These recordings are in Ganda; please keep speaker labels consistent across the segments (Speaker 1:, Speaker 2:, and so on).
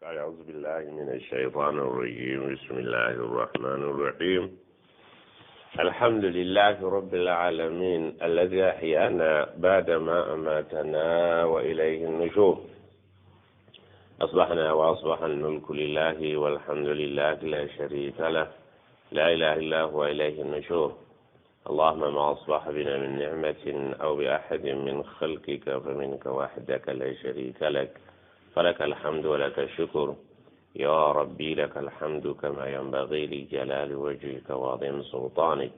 Speaker 1: أعوذ بالله من الشيطان الرجيم بسم الله الرحمن الرحيم الحمد لله رب العالمين الذي أحيانا بعدما أماتنا وإليه النشور أصبحنا وأصبح الملك لله والحمد لله لا شريك له لا إله إلا هو إليه النشور اللهم ما أصبح بنا من نعمة أو بأحد من خلقك فمنك وحدك لا شريك لك فلك الحمد ولك الشكر يا ربي لك الحمد كما ينبغي لجلال وجهك وعظيم سلطانك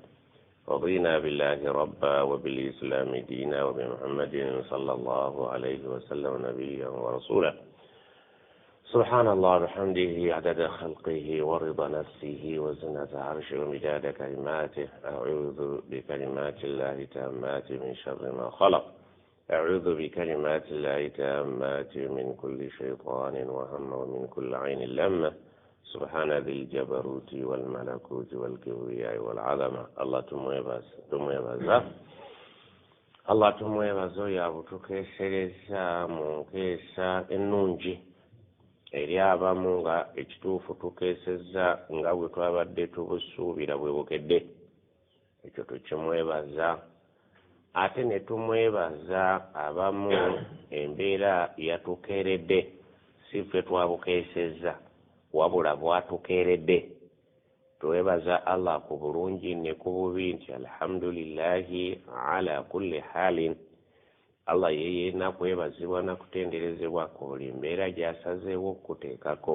Speaker 1: رضينا بالله ربا وبالإسلام دينا وبمحمد صلى الله عليه وسلم نبيا ورسولا سبحان الله بحمده عدد خلقه ورضا نفسه وزنة عرشه ومداد كلماته أعوذ بكلمات الله التامات من شر ما خلق أعوذ بكلمات الله التامات من كل شيطان وهم ومن كل عين لمة سبحان ذي الجبروت والملكوت والكبرياء والعظمة الله tumwebaza Allah tumwebaza oyo abutukeesereza mu nkeesa ennungi eri abamu nga ekituufu tukeesezza nga bwe twabadde tubusuubira bwe bukedde ekyo tukimwebaza ate ne tumwebaza abamu embeera yatukeeredde si ffe twabukeesezza wabula bwatukeeredde twebaza Allah ku bulungi ne ku bubi nti alhamdulillahi ala kulli halin Allah yeyena kwebazibwa na kutenderezebwa ku buli mbeera gy'asazeewo okuteekako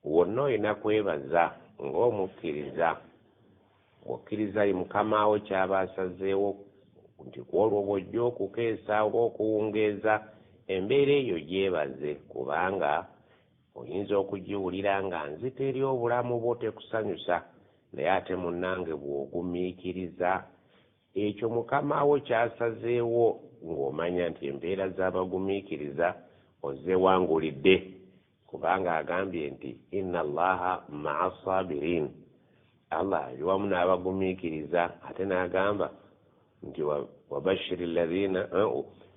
Speaker 1: wonna olina kwebaza ng'omukkiriza okkiriza Mukama wo ky'aba asazeewo nti kwolwo bw'ojja okukeesa oba okuwungeeza embeera eyo gyebaze kubanga oyinza okugiwulira nga nzito eri obulamu bwo tekusanyusa naye ate munnange bw'ogumiikiriza ekyo Mukama wo ky'asazeewo ng'omanya nti embeera z'abagumiikiriza ozewangulidde kubanga agambye nti inna allaha ma'a sabirin Allah ali wamu n'abagumiikiriza ate n'agamba nti wabashiri alladhina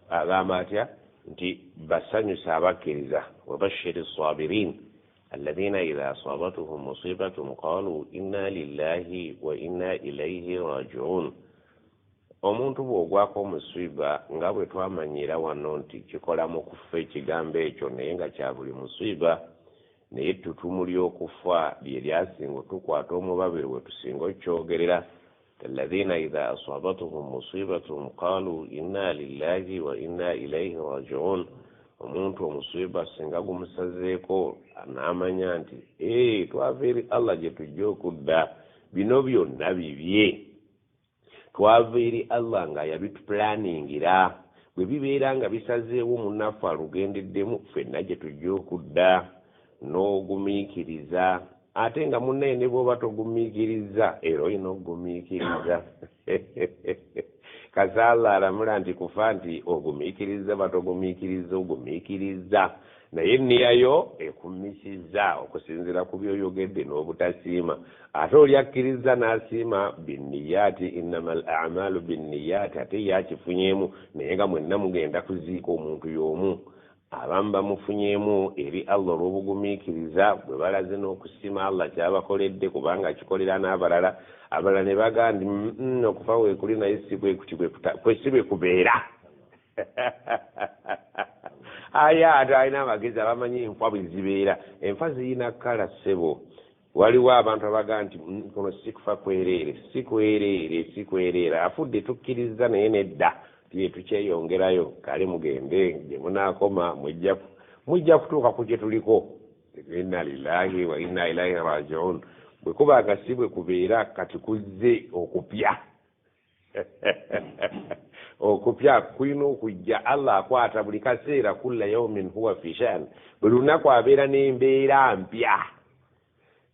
Speaker 1: agamba atya nti basanyusa abakkiriza wabashiri sabirin alladhina idha asabatuhum musibatun qalu inna lillahi wa inna ilayhi raji'un omuntu bw'ogwako omusiiba nga bwe twamanyira wano nti kikola mu kufa ekigambo ekyo naye nga kya buli musiiba naye ettutumu ly'okufa lye lyasinga otukwata omubabiri we tusinga okyogerera alladhina idha asabatuhum musibatun qalu inna lillahi wa inna ilayhi raji'un omuntu omusiiba singa gumusazeeko n'amanya nti twava eri Allah gye tujja okudda bino byonna bibye twava eri Allah nga yabitupulaningira bwe bibeera nga bisazeewo munnaffe alugendeddemu ffenna gye tujja okudda n'ogumiikiriza ate nga munnaye ne bw'oba togumiikiriza era olina okugumiikiriza kasa Allah alamula nti kufa nti ogumiikiriza batogumiikiriza ogumiikiriza naye enniyayo ekumisizza okusinziira ku by'oyogedde n'obutasiima ate oli akkiriza n'asiima binniyaati innama al a'maalu binniyaati ate ye akifunyeemu naye nga mwenna mugenda kuziika omuntu y'omu abamu bamufunyeemu eri Allah olw'obugumiikiriza bwe balaze n'okusiima Allah ky'abakoledde kubanga akikolera n'abalala abalala ne bagamba nti okufa weekuli naye si si bwe kubeera aya ate alina amagezi abamanyi enfa bwe zibeera enfa ziyina kkala ssebo waliwo abantu abagamba nti kuno si kufa kwereere si kwereere si kwereere afudde tukkiriza naye nedda tiye tukyeyongerayo kale mugende gye munaakoma mujja kutuuka ku kye tuliko inna lillahi wa inna ilaihi rajiun bwe kubanga si bwe kubeera kati kuzze okupya okupya kulina okujja Allah akwata buli kaseera kulla yaumin huwa fi shan buli lunaku abeera n'embeera mpya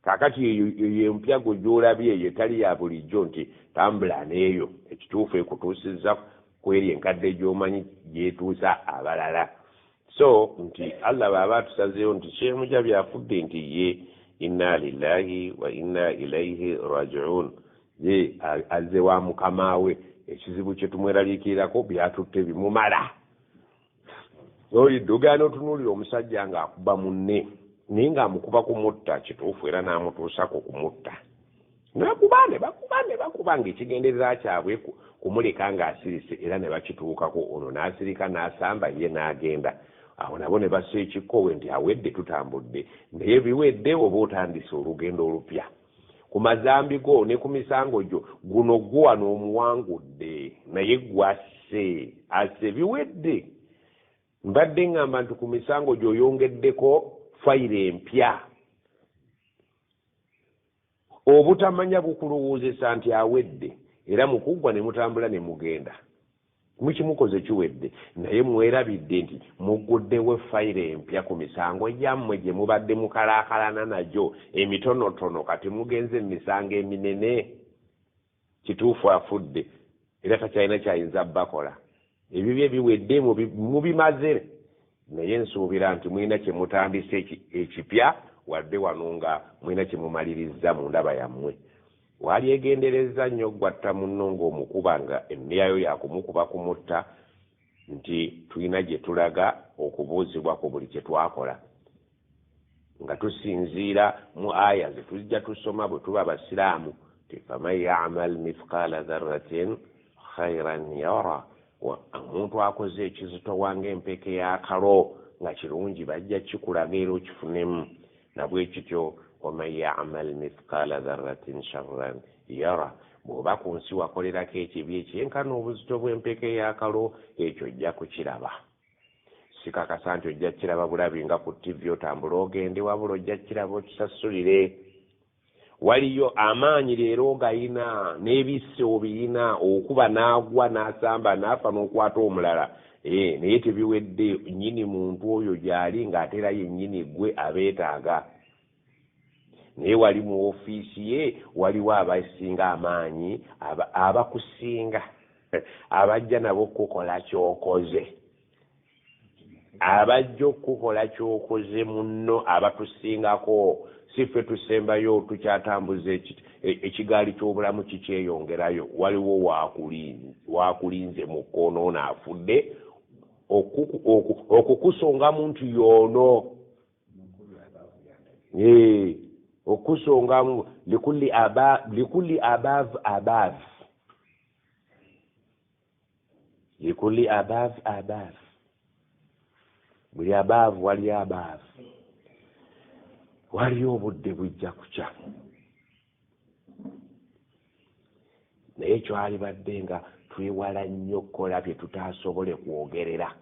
Speaker 1: kaakati eyo empya gwe gy'olabye eyo etali ya bulijjo nti tambula n'eyo ekituufu ekutuusizza kweri enkadde gy'omanyi gyetuusa abalala so nti Allah bw'aba atusazeewo nti Sheikh Mujabi afudde nti ye inna lillahi wa inna ilaihi rajiun ye azze wa Mukama we ekizibu kye tumweraliikirirako byatutte bimumala Olidde ogenda n'otunuulira omusajja ng'akuba munne, naye ng'amukuba kumutta, kituufu era n'amutuusako kumutta. Nakuba ne bakuba ne bakuba ng'ekigendererwa kyabwe kumuleka ng'asirise, era ne bakituukako, ono n'asirika n'asamba ye n'agenda. Awo nabo ne bassa ekikkowe nti awedde tutambudde, naye biwedde oba otandise olugendo olupya. Ku mazambi go ne ku misango gyo, guno gwo wano omuwangudde, naye gwasse asse biwedde. Mbadde ŋŋamba nti ku misango gy'oyongeddeko fayiro empya. Obutamanya bukulowoozesa nti awedde, era mukuggwa ne mutambula ne mugenda. Mukimukoze kiwedde, naye mwerabidde nti mugguddewo fayiro empya ku misango gyammwe gye mubadde mukalaakalana nagyo emitonotono, kati mugenze mu misango eminene. Kituufu afudde era takyalina kyayinza bakola, ebibye biwedde, mubimaze, naye nsuubira nti mulina kye mutandise ekipya, wadde wano nga mulina kye mumalirizza mu ndaba yammwe. Walyegendereza nnyo gwatta munno ng'omukuba nga enniyayo yakumukuba kumutta, nti tulina gye tulaga okubuuzibwa ku buli kye twakola nga tusinziira mu aya ze tujja tusoma bwe tuba abasiraamu, ti faman yamal mithqala dharratin khairan yara. Omuntu akoze ekizitowa ng'empeke y'akalo nga kirungi, bajja kikulaga era okifunemu. Nabwe kityo waman yamal mithqala dharratin sharran yara. Bw'oba ku nsi wakolerako ekibi ekyenkana obuzito bw'empeke y'akalo, ekyo ojja kukiraba. Sikakasa nti ojja kukiraba bulabi nga ku TV otambula ogende, wabula ojja kukiraba okisasulire. Waliyo amaanyi leero ogayina n'ebisse obiyina, okuba n'agwa n'asamba n'afa n'okwata omulala, naye tebiwedde. Nnyini muntu oyo gy'ali ng'ate era yennyini gwe abeetaaga. Naye wali mu ofiisi ye waliwo abasinga amaanyi, abakusinga, abajja nabo okukola ky'okoze, abajja okukola ky'okoze munno, abatusingako. Si ffe tusembayo, tukyatambuza ekigaali ky'obulamu kikyeyongerayo. Waliwo wakulinze mu kkoona ono afudde okukusongamu nti y'ono, okusongamu likulli abav abav, likulli abav abav, buli abaavu wali abaavu, waliyo obudde bujja kukya. Naye kyalibadde nga twewala nnyo okukola bye tutaasobole kwogerera.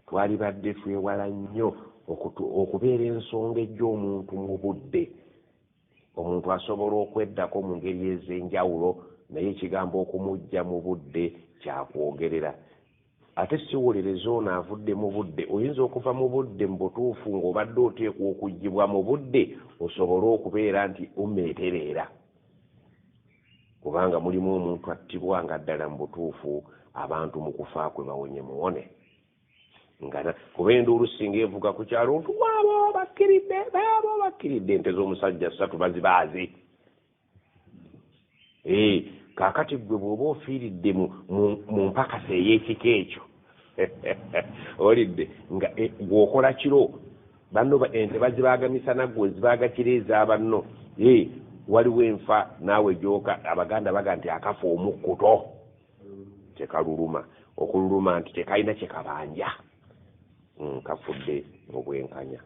Speaker 1: Twalibadde twewala nnyo okubeera ensonga ejja omuntu mu budde. Omuntu asobola okweddako mu ngeri ez'enjawulo, naye ekigambo okumujja mu budde kyakwogerera. Ate siwolereza ono avudde mu budde. Oyinza okuva mu budde mu butuufu ng'obadde oteekwa okuggyibwa mu budde osobole okubeera nti ummeetereera, kubanga mulimu omuntu attibwa nga ddala mu butuufu abantu mu kufa kwe bawonye muwone. Nga kuba enduulu singa evuga ku kyalo nti waabo bakkiridde, baabo bakkiridde, ente z'omusajja ssatu bazibaaze. Kaakati ggwe bw'oba ofiiridde mu mpakasa ey'ekika ekyo, olidde nga gw'okola kiro, banno ente bazibaaga misana, ggwe ozibaaga kiro eza banno. Waliwo enfa naawe gy'oka. Abaganda baga nti akafa omukkuto tekaluluma, okululuma nti tekalina kye kabanja, kafudde mu bwenkanya.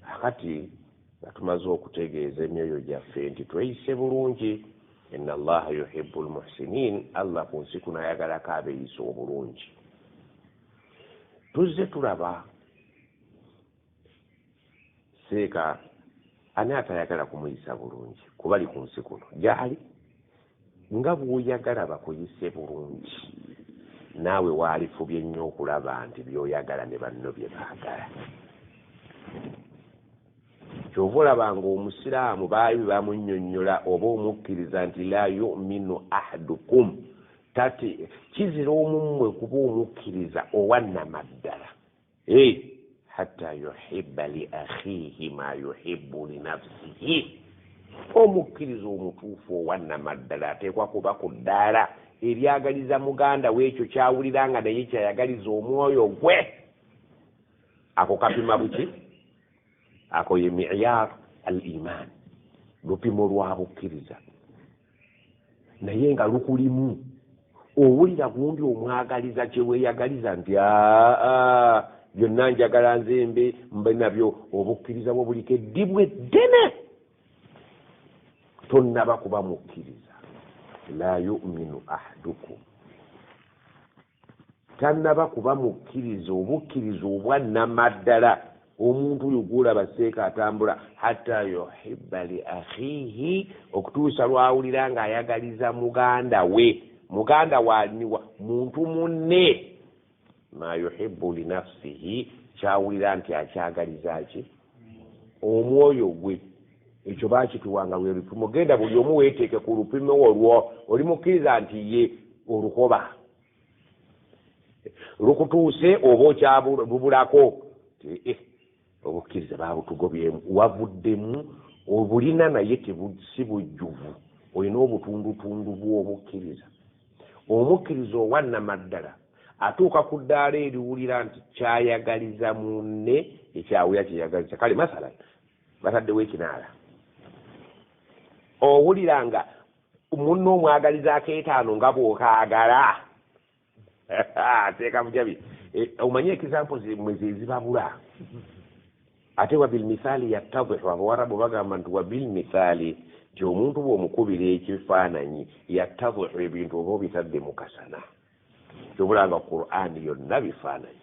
Speaker 1: Akati nga tumaze okutegeeza emyoyo gyaffe nti tweyise bulungi, inna allaha yuhibbu lmuhsinin, Allah ku nsi kuno ayagalako abeeyisa obulungi. Tuzze tulaba seeka ani atayagala kumuyisa bulungi, kubali ku nsi kuno gyali nga bw'oyagala bakuyise bulungi, naawe waalifubye nnyo okulaba nti by'oyagala ne banno bye baagala. Kyova olaba ng'omusiraamu baali bamunnyonnyola oba omukkiriza nti la yuminu ahadukum, tati kizira omummwe kuba omukkiriza owannamaddala hatta yuhibba li akhiihi ma yuhibbu li nafsihi. Omukkiriza omutuufu owannamaddala ateekwa kuba ku ddaala
Speaker 2: Eryagaliza muganda w'ekyo kyawulira nga naye kyayagaliza omwoyo gwe. Ako kapima buki? Ako ye miyar al iman, lupimo lwa bukkiriza. Naye nga lukulimu owulira gundi omwagaliza kyeweeyagaliza nti aa byonna njagala nze mbe mbe nabyo, obukkiriza bwo buliko eddibu eddene. Tonnaba kuba mukkiriza. La yuminu ahadukum, tannaba kuba mukkiriza obukkiriza obwannamaddala. Omuntu oyo gw'olaba seeka atambula hatta yuhibba li akhihi, okutuusa lwawulira ng'ayagaliza muganda we. Muganda waaniwa muntu munne. Ma yuhibbu li nafsihi, kyawulira nti akyagaliza ki? Omwoyo gwe. Ekyo baakituwanga lwe lupimo. Genda buli omu weeteeke ku lupimo olwo, oli mukkiriza nti ye olukoba lukutuuse oba okyalubulako. Obukkiriza baabutugobyemu, wavuddemu obulina naye si bujjuvu, olina obutundutundu bw'obukkiriza. Omukkiriza owannamaddala atuuka ku ddaala eriwulira nti kyayagaliza munne ekyawulira kyeyagaliza. Kale masala bataddewo ekinaala, owulira nga munno omwagalizaako etaano nga bw'okaagala. Teeka bujabi omanye example mwe ze zibabula. Ate wabilmithaali yattadihu, abawarabu bagamba nti wabilmithaali, nti omuntu bw'omukubira ekifaananyi yattadihu, ebintu oba obitadde mu kasana. Kyobulanga Qur'ani yonna bifaananyi.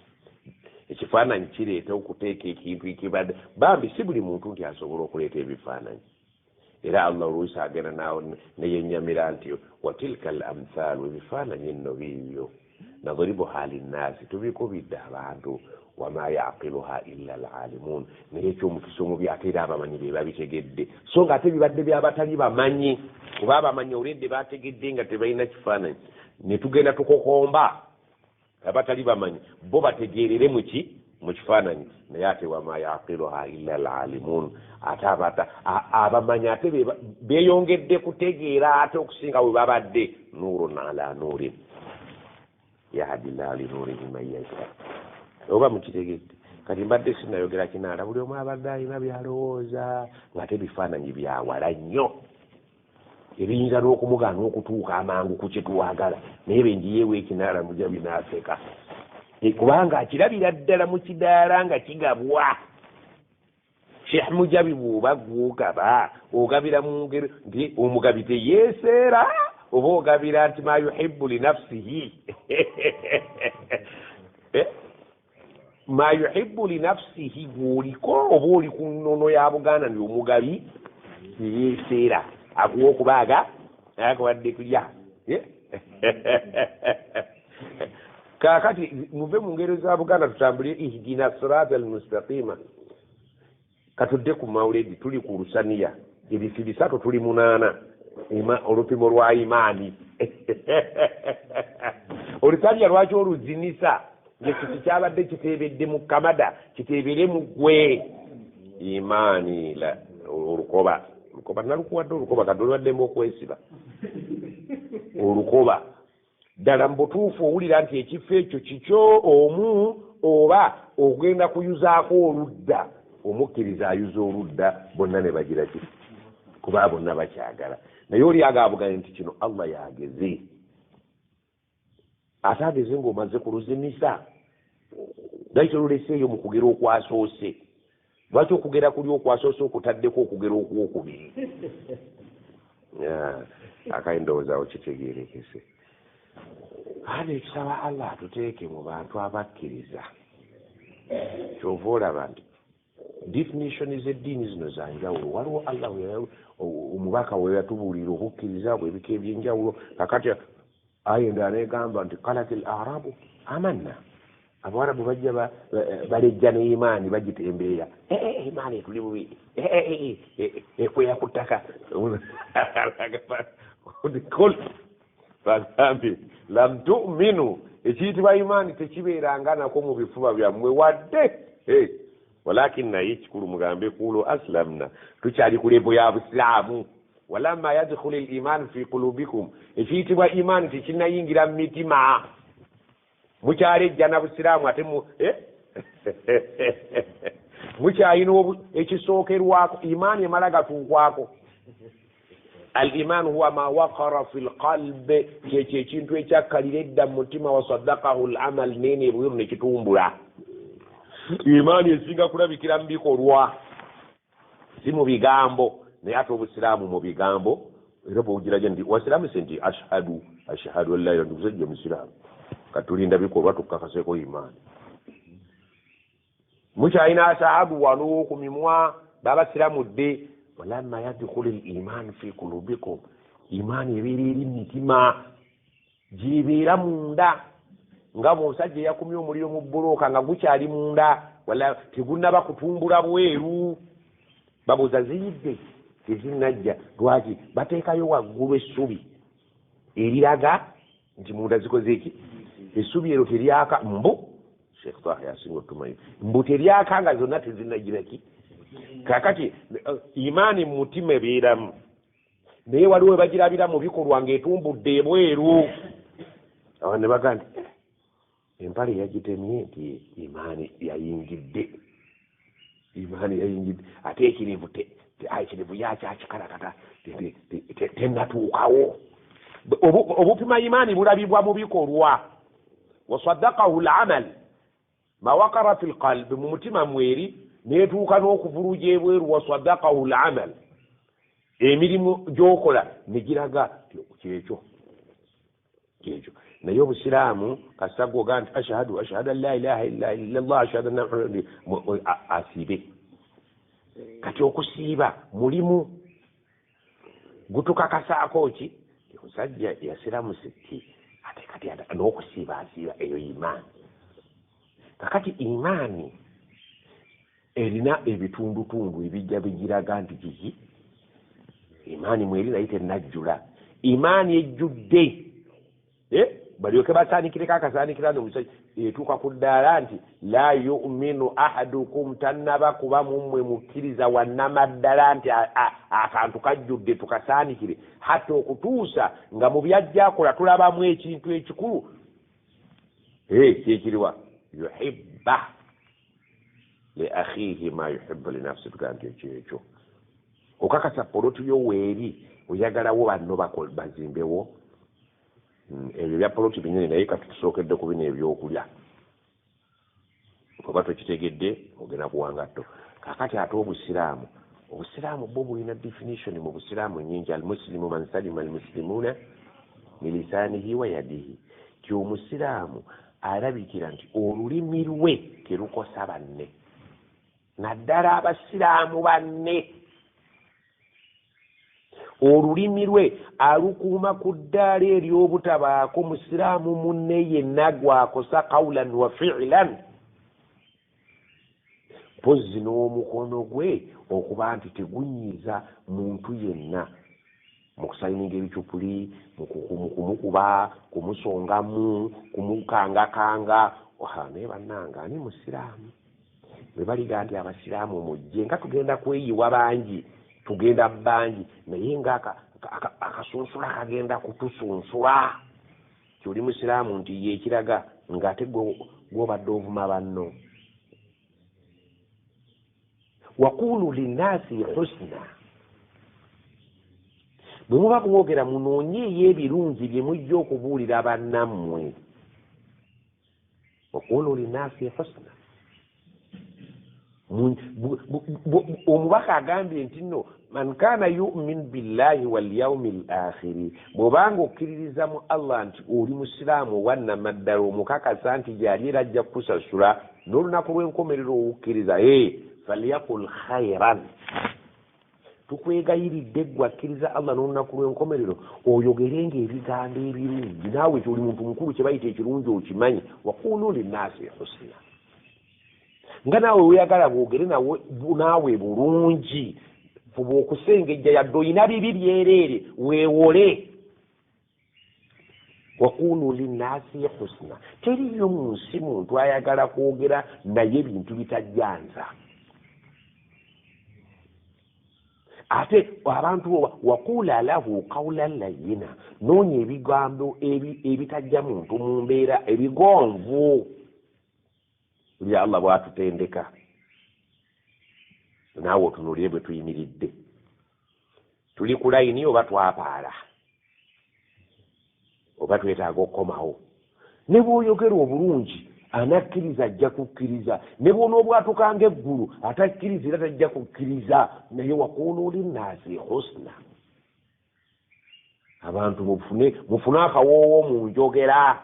Speaker 2: Ekifaananyi kireeta okuteeka ekintu ekibadde. Bambi si buli muntu nti asobola okuleeta ebifaananyi. Era Allah oluusi agenda neyennyamira nti watilka al amthaalu, ebifaananyi nno biibyo, nadribuha linnaasi, tubikubidde abantu, wama yaqiluha illa alalimun. Naye ekyomukisa omubi ate era abamanyi be babitegedde, so nga ate bibadde byabatali bamanyi, kuba abamanyi olwedde bategedde nga tebalina kifaananyi. Ne tugenda tukokomba abatali bamanyi bo bategeerere muki? Mu kifaananyi. Naye ate wama yaqiluha illa alalimun, ate abamanyi ate beeyongedde kutegeera ate okusinga bwe babadde. Nurun ala nurin yahdi llahu linurihi man yasha. Oba mukitegedde? Kati mbadde sinayogera kinaala, buli omu abadde alina byalowooza ng'ate ebifaananyi byawala nnyo ebiyinza n'okumugaana okutuuka amangu ku kye twagala. Naye benjiyeewo ekinaala muja binaaseka, kubanga akirabira ddala mu kidaala nga kigabwa. Sheikh Mujabi bw'oba gw'ogaba ogabira mu ngeri nti omugabi teyeeseera, oba ogabira nti ma yuhibbu li nafsihi ma yuhibbu li nafsihi, gw'oliko oba oli ku nnono ya Buganda nti omugabi teyeeseera, akuwa okubaaga akuwadde kulya. Kaakati muve mu ngero za Buganda tutambulire ihdina sirata almustaqima. Katudde ku mawuledi, tuli ku lusaniya ebifi 3 tuli 8, olupimo lwa imaani. Olusaniya lwaki oluzinisa? Ng'ekiti kyabadde kiteebedde mu kamada, kiteebere mu ggwe. Imaani olukoba, olukoba nalukuwadde olukoba, kati olubaddemu okwesiba olukoba. Ddala mu butuufu owulira nti ekifo ekyo kikyo omu, oba ogenda kuyuzaako oludda. Omukkiriza ayuza oludda, bonna ne bagira ki? Kuba bonna bakyagala. Naye oli agaabuganye nti kino Allah yageze, ate ageze ng'omaze kuluzinisa. Lwaki toluleseeyo mu kugera okwasoose? Lwaki okugera kuli okwasoose okutaddeko okugera okwokubiri? Akaye ndowooza kitegeerekese. Ate tusaba Allah atuteeke mu bantu abakkiriza. Kyova olaba nti definition z'eddiini zino za njawulo. Waliwo Allah omubaka we yatubuulira obukkiriza bw'ebika eby'enjawulo. Kakati aya endala n'egamba nti qalat al arabu amanna, abawarabu bajja balejja ne imaani bagitembeeya, imaani etuli bubi, ekweya ku ttaka. Bagambye lam tu'minu, ekiyitibwa imaani tekibeeranga nako mu bifuba byammwe wadde. Walakin naye ekikulu mugambe kulo aslamna, tukyali ku levo ya busiraamu. Walamma yadkhulu liman fi qulubikum, ekiyitibwa imaani tekinnayingira mu mitima. Mukyali ejja na busiraamu ate mukyalina ekisookerwako. Imaani emala gatuukwako. Al iman huwa ma waqara fi lqalb, kyekyo ekintu ekyakkalira edda mu mutima. Wasaddakahu lamal, nene ebweru nekitumbula. Imaani esinga kulabikira mu bikolwa, si mu bigambo. Naye ate obusiraamu mu bigambo era bwogiraje nti wasiraamu si nti ashhadu ashhadu an la ilaha illa Allah musiraamu, katulinda bikolwa tukakaseko imaani. Mukyalina ashahabu wano ku mimwa babasiramudde. Walamma yadkhulu liman fi qulubikum, imaani ebeera eri mitima gibeera munda, nga bw'omusajja eyakumye omuliro mu bbulooka nga gukyali munda, wala tegunnaba kutumbula bweru. Babuuza ziyidde tezinnajja. Lwaki bateekayo waggulu essubi eriraga nti munda zikoze eki? Essubi eryo teryaka mbu Sheikh Taha yasinga otumanyi mbu teryaka nga zonna tezinnagiraki. Kakati imaani mu mutima ebeeramu, naye waliwo bagirabira mu bikolwa ng'etumbudde ebweru. Awo ne bagaa nti empale yagitemye nti imaani yayingidde, imaani yayingidde. Ate ekirivu ekirivu yakyakikalakata tennatuukawo. Obupima imaani bulabibwa mu bikolwa. Wasaddakahu lamal ma wakara fi lqalbi, mu mutima mweri netuuka n'okuvuluja ebweru. Wasaddakahu lamal, emirimu gy'okola negiraga kyekyo kyekyo. Naye obusiraamu kasita gwoga nti ashhadu ashhadu an la ilaha illa Allah ashhadu anna Muhammadan, asiibe. Kati okusiiba mulimu gutukakasaako ki? Omusajja yasiramuse ki ate kati n'okusiiba asiiba, eyo imaani. Kakati imaani erina ebitundutundu ebijja bigiraga nti kiki imaani mweri, naye tennajjula. Imaani ejjudde balyoke basaanikireko akasaanikira nomusajja etuuka ku ddaala nti la yuminu ahadukum, tannaba kuba mummwe mukkiriza wannamaddala nti akantu kajjudde tukasaanikire, hatta okutuusa nga mu byajja akola tulabamu ekintu ekikulu kyekiriwa yuhibba li akhihi ma yuhibbu li nafsi. Tugaa nti ekyekyo okakasa poloti yo weeri oyagalawo banno bazimbewo. Ebyo bya poloti binene, naye kati tusookedde ku bino ebyokulya. Oba tokitegedde ogenda kuwangatto. Kakati ate obusiraamu, obusiraamu bwo bulina definition mu busiraamu nyingi. Almusilimu man salima almusilimuuna bilisanihi wa yadihi, ti omusiraamu alabikira nti olulimi lwe terukosa banne, naddala abasiraamu banne. Olulimi lwe alukuuma ku ddaala ery'obutabaako musiraamu munne yenna gwakosa qawlan wa fiilan, mpozzi n'omukono gwe okuba nti tegunyiiza muntu yenna mu kusayininga ebicupuli, mu kumukuba, kumusongamu, kumukangakanga. Naye bannange ani musiraamu? Bwe baliga nti abasiraamu mujje, nga tugenda kweyiwa bangi, tugenda bangi, naye nga akasunsula kagenda kutusunsula. Kyoli musiraamu nti ye ekiraga ng'ate gw'obadde ovuma banno. Waqulu linnaasi husna, bwe muba mwogera munoonyeeyo ebirungi bye mujja okubuulira bannammwe. Waqulu linnaasi husna, omubaka agambye nti nno man kana yumin billahi walyaumi l akhiri, bw'obanga okkiririza mu Allah nti oli musiraamu owannamaddala omukakasa nti gyali era ajja kukusasula n'olunaku lw'enkomerero owukkiriza, falyakul khairan, tukwegayiridde ggwe akkiriza Allah n'olunaku lw'enkomerero oyogerenga ebigambo ebirungi. Naawe kyoli muntu mukulu, kye bayita ekirungi okimanyi. Waqulu linnaasi husna, nga naawe weyagala bwogere naawe bulungi. Fuba okusengejja yadde oyina bibi byereere weewole. Waqulu linnaasi husna, teriyo mu nsi muntu ayagala kwogera naye bintu bitajjanza. Ate abantu waqula lahu qawlan layyina, noonya ebigambo ebitajja muntu mu mbeera ebigonvu. Lya Allah bw'atutendeka naawe otunuulire bwe tuyimiridde, tuli ku layini oba twapaala oba twetaaga okukomawo. Ne bw'oyogera obulungi anakkiriza ajja kukkiriza, ne bw'onoobwatuka ng'eggulu atakkiriza era tajja kukkiriza. Naye waquulu linnaasi husna, abantu mufune akawoowo mu njogera,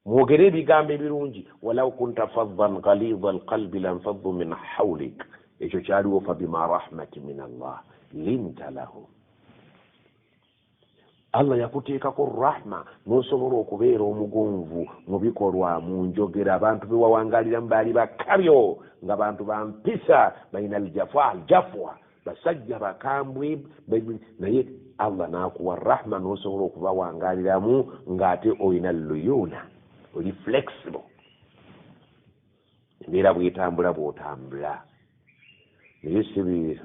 Speaker 2: mwogere ebigambo ebirungi. Walau kunta faddan ghalidha alqalbi lanfaddu min hawlik, ekyo kyaliwo fabima rahmati min Allah linta lahum. Allah yakuteekako rahma n'osobola okubeera omugonvu mu bikolwa, mu njogera. Abantu be wawangaliramu baali bakabyo, nga bantu bampisa, balina aljafwa, basajja bakambwe, naye Allah n'akuwa rahma n'osobola okubawangaliramu ng'ate olina luyuuna, oli flexible, embeera bwetambula bw'otambula. Naye sibi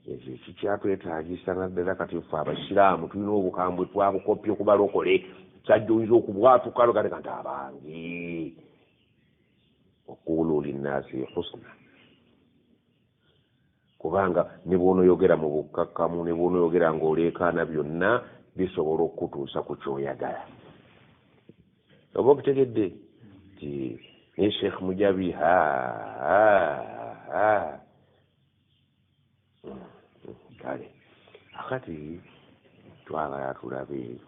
Speaker 2: ekyo kikyatwetaagisa naddala kati ffe abasiraamu tulina obukambwe twabukopya okubalokole. Sajja oyinza okubwatuka logate nti abangi waquulu linnaasi husna, kubanga ne bw'onoyogera mu bukkakkamu, ne bw'onoyogera ng'oleekaana, byonna bisobola okukutuusa ku ky'oyagala. Oba okitegedde nti naye Sheikh Mujabi kale akati twagala tulabe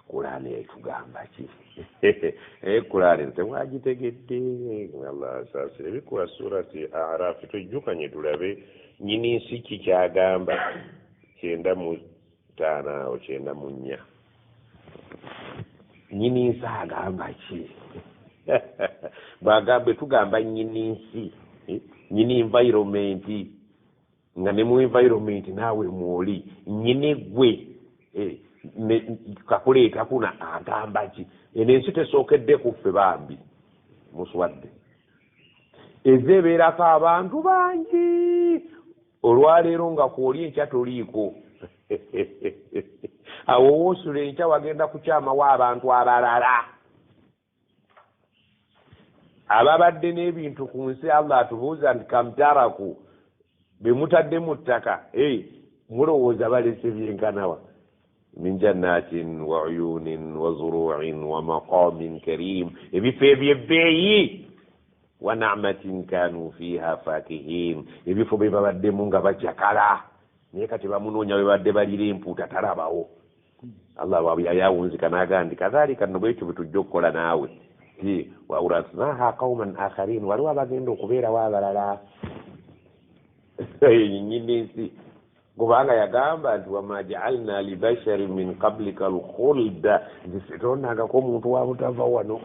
Speaker 2: Kulaani etugamba ki. Kulaani temwagitegedde. Allah asaasire. Bikula surati Arafi, twejjukanye tulabe nnyini nsi ki kyagamba. 95 awo 94, nnyini nsi agamba ki? Bw'agamba tugamba nnyini nsi, nnyini environment, nga ne mu environment naawe mwoli nnyini ggwe kakuleeta kuna agamba ki? Eno ensi tesookedde ku ffe bambi, muswadde. Ezeebeerako abantu bangi olwaleero nga kwoli enkya toliiko, awo woosula enkya wagenda kukyamawo abantu abalala ababadde n'ebintu ku nsi. Allah atubuuza nti kamtaraku, be mutadde mu ttaka mulowooza balese byenkanawa? Min jannatin wa uyunin wa zuruin wa maqamin karim, ebifo ebyebbeeyi, wa na'matin kanu fiha fakihin, ebifo bye babaddemu nga bajakala, naye kati bamunoonya bwe badde balira empuuta talabawo. Allah yawunzika n'agamba nti kadhalika nno bwekyo bwe tujja okukola naawe, ti wa awrathnaha qauman akharin, waliwo abagenda okubeerawo abalala. Nnyini nsi, kubanga yagamba nti wama jaalna libasharin min qablika alkhulda, nze sitondangako omuntu wa butava wano.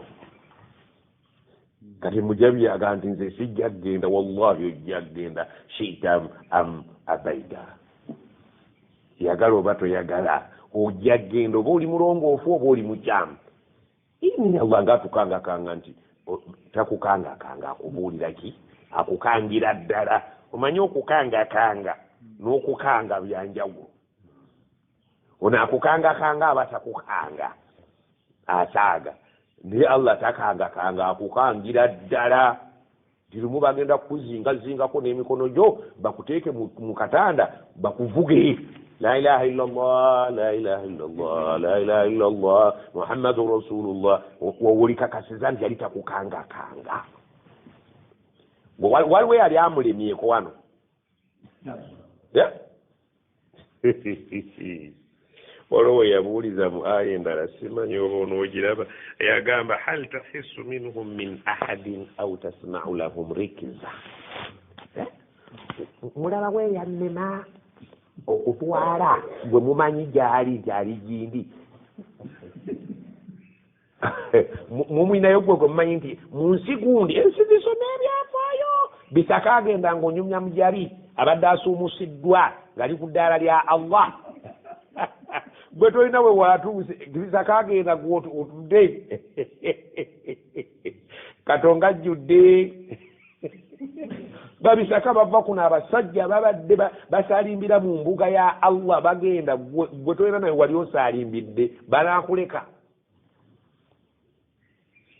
Speaker 2: Kati Mujabi agamba nti nze sijja kugenda. Wallahi ojja kugenda, shita am abaida, yagala oba toyagala ojja kugenda, oba oli mulongoofu oba oli mukyamu. Ini Allah nga atukangakanga nti takukangakanga, akubuulira ki? Akukangira ddala. Omanyi okukangakanga n'okukanga byanjawulo. Ono akukangakanga aba takukanga, asaaga. Naye Allah takangakanga, akukangira ddala. Tirumu bagenda kukuzingazingako n'emikono gyo, bakuteeke mu katanda bakuvuge. La ilaha illallah, la ilaha illallah, la ilaha illallah, Muhammadu rasulullah. Wolikakasiza nti yali takukangakanga. Waliwo yali amulemyeko wano. Waliwo yabuuliza mu aya endala, simanyi oba onoogiraba, yagamba hal tahissu minhum min ahadin au tasmau lahum rikiza. Mulaba bweyannema okutwala gwe mumanyi gyali gyali gindi, mumwinayo gwe gwe mumanyi nti mu nsi gundi ensi zisoma ebyafaayo. Bisaka agenda ng'onyumya Mujabi abadde asuumusiddwa ng'ali ku ddaala lya Allah, gwe tolina we watuuse. Bisaka agenda gwotudde Katonga ajjudde Babisaka bava kuno abasajja babadde basalimbira mu mbuga ya Allah, bagenda gwe tolina naye wali osalimbidde, banaakuleka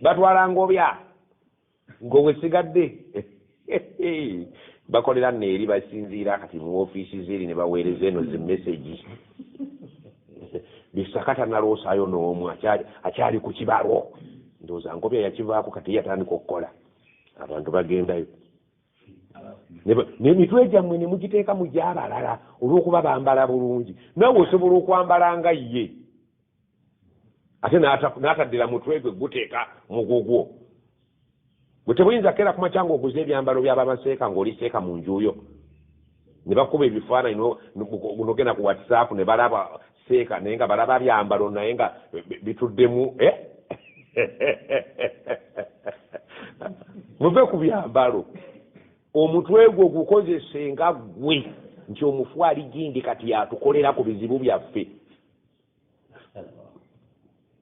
Speaker 2: batwala ngobya ng'owesigadde. Bakolera nno eri, basinziira kati mu ofiisi zeri ne baweereza eno zi message. Bisaka tannaloosaayo n'omu, akyali ku kibalo. Ndowooza ngobya yakivaako kati yatandika okukola, abantu bagendayo. N'emitwe gyammwe ne mugiteeka mu gy'abalala olw'okuba bambala bulungi, naawe osobola okwambala nga ye, ate n'ataddira mutwe gwe guteeka mugugwo. Bwe tebuyinza keera ku makya ng'oguze ebyambalo by'abamaseeka ng'oliseeka mu njuyo, ne bakuba ebifaananyi n'ogenda ku WhatsApp ne balaba seeka, naye nga balaba byambalo naye nga bituddemu. Muve ku byambalo, omutwe gwo gukozese nga ggwe nti omufu ali gindi kati yatukolera ku bizibu byaffe.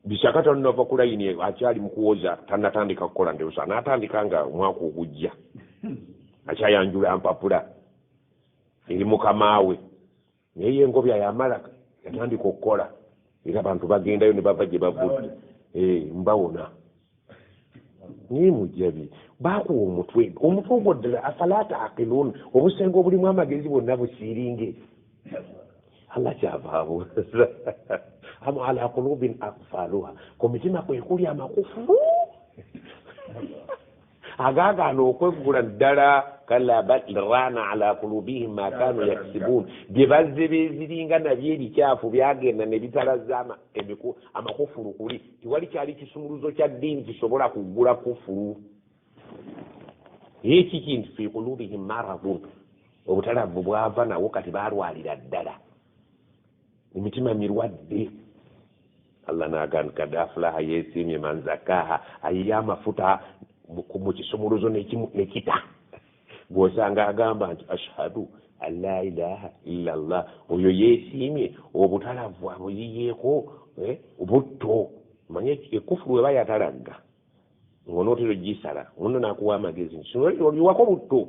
Speaker 2: Bisaka tannava ku layini, akyali mu kuwoza, tannatandika kukola, ndowooza anaatandika nga omwaka ogujja, akyayanjula mpapula eri mukamaawe. Naye ye ngobya yamala yatandika okukola, era abantu bagendayo ne bava gye bavudde, mbawona. Naye mujjabi baakuwa omutwe, omutwe ogwo ddala afala taaqiluun, obusenge obulimu amagezi bwonna busiiringe. Allah kyava abuuza am ala qulubin aqfaluha, ku mitima kwe kuli amakufulu agaagaana okweggula ddala. Kalla bal rana ala qulubihim ma kanu yaksibun, bye bazze beeziringa nabyo ebikyafu byagenda ne bitalaza amakufulu kuli. Tiwali kyali kisumuluzo kya ddiini kisobola kuggula kufulu. Ekiki nti fi qulubihim maradun, obutalavu bwava nawo kati balwalira ddala, emitima mirwadde. Allah n'agamba kad aflaha, yeesiimye man zakaha, ayiye amafuta mu kisumuluzo nekita. Gw'osanga agamba nti ashhadu an la ilaha illa Allah, oyo yeesiimye obutalavu abuyiyeeko butto. Manye ekufulu weba yatalagga ng'onootera ogisala, muno n'akuwa amagezi nti oliwako butto,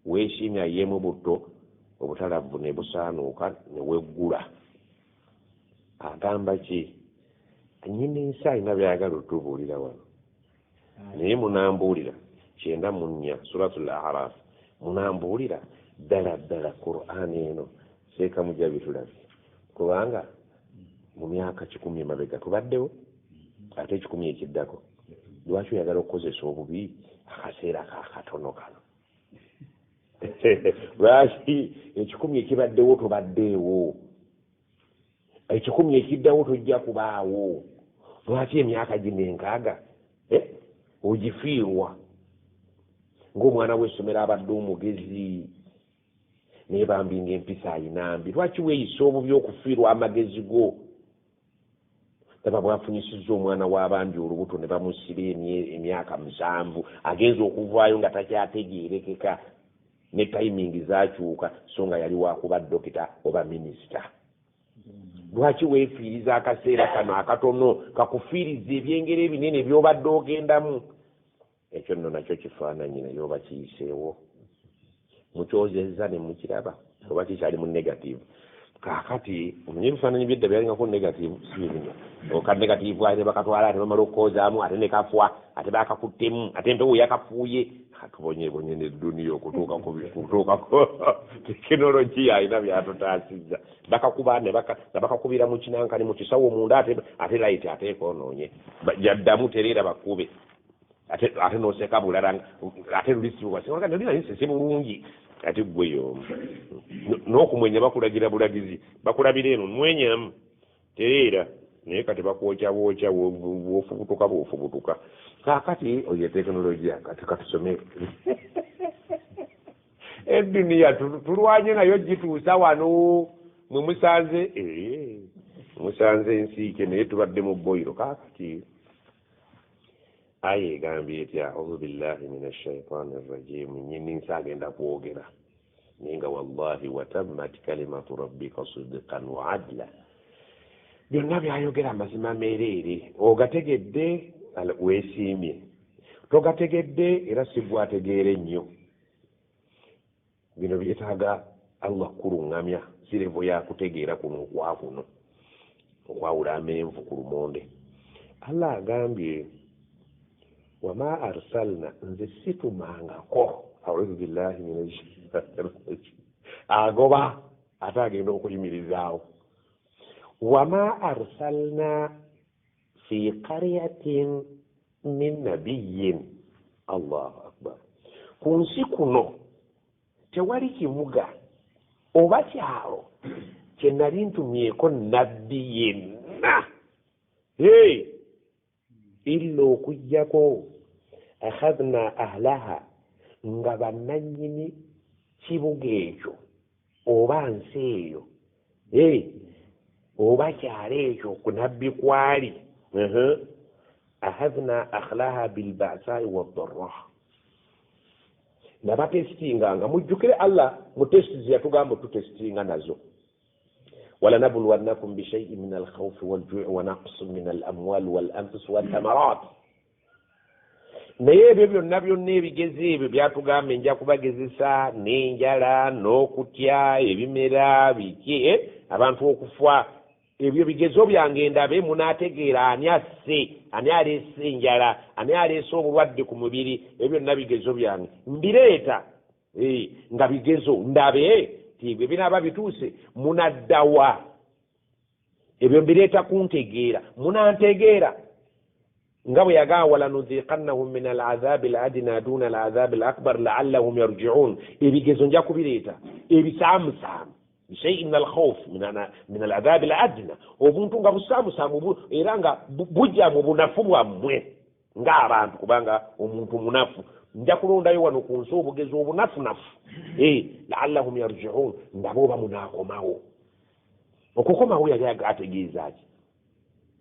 Speaker 2: weesiimye ayiyeemu butto, obutalavu ne busaanuuka ne weggula. Agamba ki? Nnyini nsi alina by'ayagala otubuulira wano, naye munambuulira 94 Suratul A'raf, munambuulira ddala ddala Qur'an eno seeka mujja bitulabye, kubanga mu myaka 100 emabega tubaddewo, ate 100 ekiddako. Lwaki oyagala okukozesa obubi akaseera kakatono kano? Lwaki 100 ekibaddewo tobaddeewo, 100 ekiddawo tojja kubaawo? Lwaki emyaka gino 60 ogifiirwa ng'omwana w'essomero abadde omugezi naye bambi ng'empisa ayina mbi? Lwaki weeyisa obubi okufiirwa amagezi go? Laba bwafunyisizza omwana w'abandi olubuto ne bamusiba emyaka 7, agenza okuvaayo nga takyategeerekeka, ne tayimingi zaakyuka, so nga yali wakuba dokita oba minisita. Lwaki weefiiriza akaseera kano akatono kakufiiriza ebyengera ebinene by'obadde ogendamu? Ekyo nno nakyo kifaananyi naye oba kiyiseewo, mukyozezza ne mukiraba oba kikyali mu negative. Kaakati omanyi ebifaananyi byedda byalingako negative, si bibino oka negative ate bakatwala, ate bamala okukoozaamu, ate ne kafwa, ate bakakuttemu, ate empewo yakafuuye. Tubonyebonye n'edduniya okutuuka ku tekinologiya alina byatutaasizza. Bakakuba ne bakakubira mu kinankani mu kisawo munda, ate layiti ate ekoonoonye, jaddamu tereera bakube, ate n'oseka bulala, ate lulisibwa si bulungi. Ate ggwe y'omu n'okumwenya bakulagira bulagizi, bakulabira eno mwenyamu tereera, naye kati bakwokya bwokya, bw'ofubutuka bw'ofubutuka. Kaakati oyo tekinologiya, kati katusome eduniya tulwanye nayo gituusa wano. Mwe musanze musanze ensiike, naye tubadde mu boyiro. Kaakati aya egambye etya? Auzu billahi min ashaitani rrajim. Nnyini nsi agenda kwogera, naye nga wallahi watammat kalimatu rabbika sidqan wa adla, byonna byayogera amazima meereere. Ogategedde weesiimye, togategedde era si gwategeera ennyo. Bino byetaaga Allah kuluŋŋamya, si levo yakutegeera kuno okwakuno okwawula amenvu ku lumonde. Allah agambye wama arsalna, nze situmangako, audhu billahi minash shaitani, agoba ate agenda okuyimirizaawo. Wama arsalna fi qaryatin min nabiyyin. Allahu akbar. Ku nsi kuno tewali kibuga oba kyalo kye nali ntumyeko nabbi yenna illa okuggyako akhadhna ahlaha, nga bannannyini kibuga ekyo oba nsi eyo oba kyalo ekyo ku nabbi kwali, akhadhna ahlaha bilbasai waddarra, nabatesitinganga. Mujjukire Allah mu testi yatugamba tutesitinga nazo, walanabluwannakum bishaiin min alkhawfi waljui wa naqsin min alamwali walanfusi wathamarat. Naye ebyo byonna byonna ebigezi ebyo byatugamba nja kubagezesa n'enjala n'okutya ebimera biki abantu okufa, ebyo bigezo byange ndabe munaategeera ani asse, ani aleese enjala, ani aleese obulwadde ku mubiri. Ebyo byonna bigezo byange mbireeta nga bigezo ndabe ti bwe binaaba bituuse munaddawa. Ebyo mbireeta kuntegeera, munantegeera nga bwe yagamba walanudhiqannahum min al'adhabi al'adna duna al'adhabi al'akbar la'allahum yarji'un. Ebigezo nja kubireeta ebisaamusaamu, bishaiin min alkhawf min al'adhabi al'adna, obuntu nga busaamusaamu era nga bujja mu bunafu bwammwe ng'abantu, kubanga omuntu munafu. Nja kulondayo wano ku nsi obugezo obunafunafu, la'allahum yarji'un, ndaba oba munaakomawo. Okukomawo yali ategeeza ki?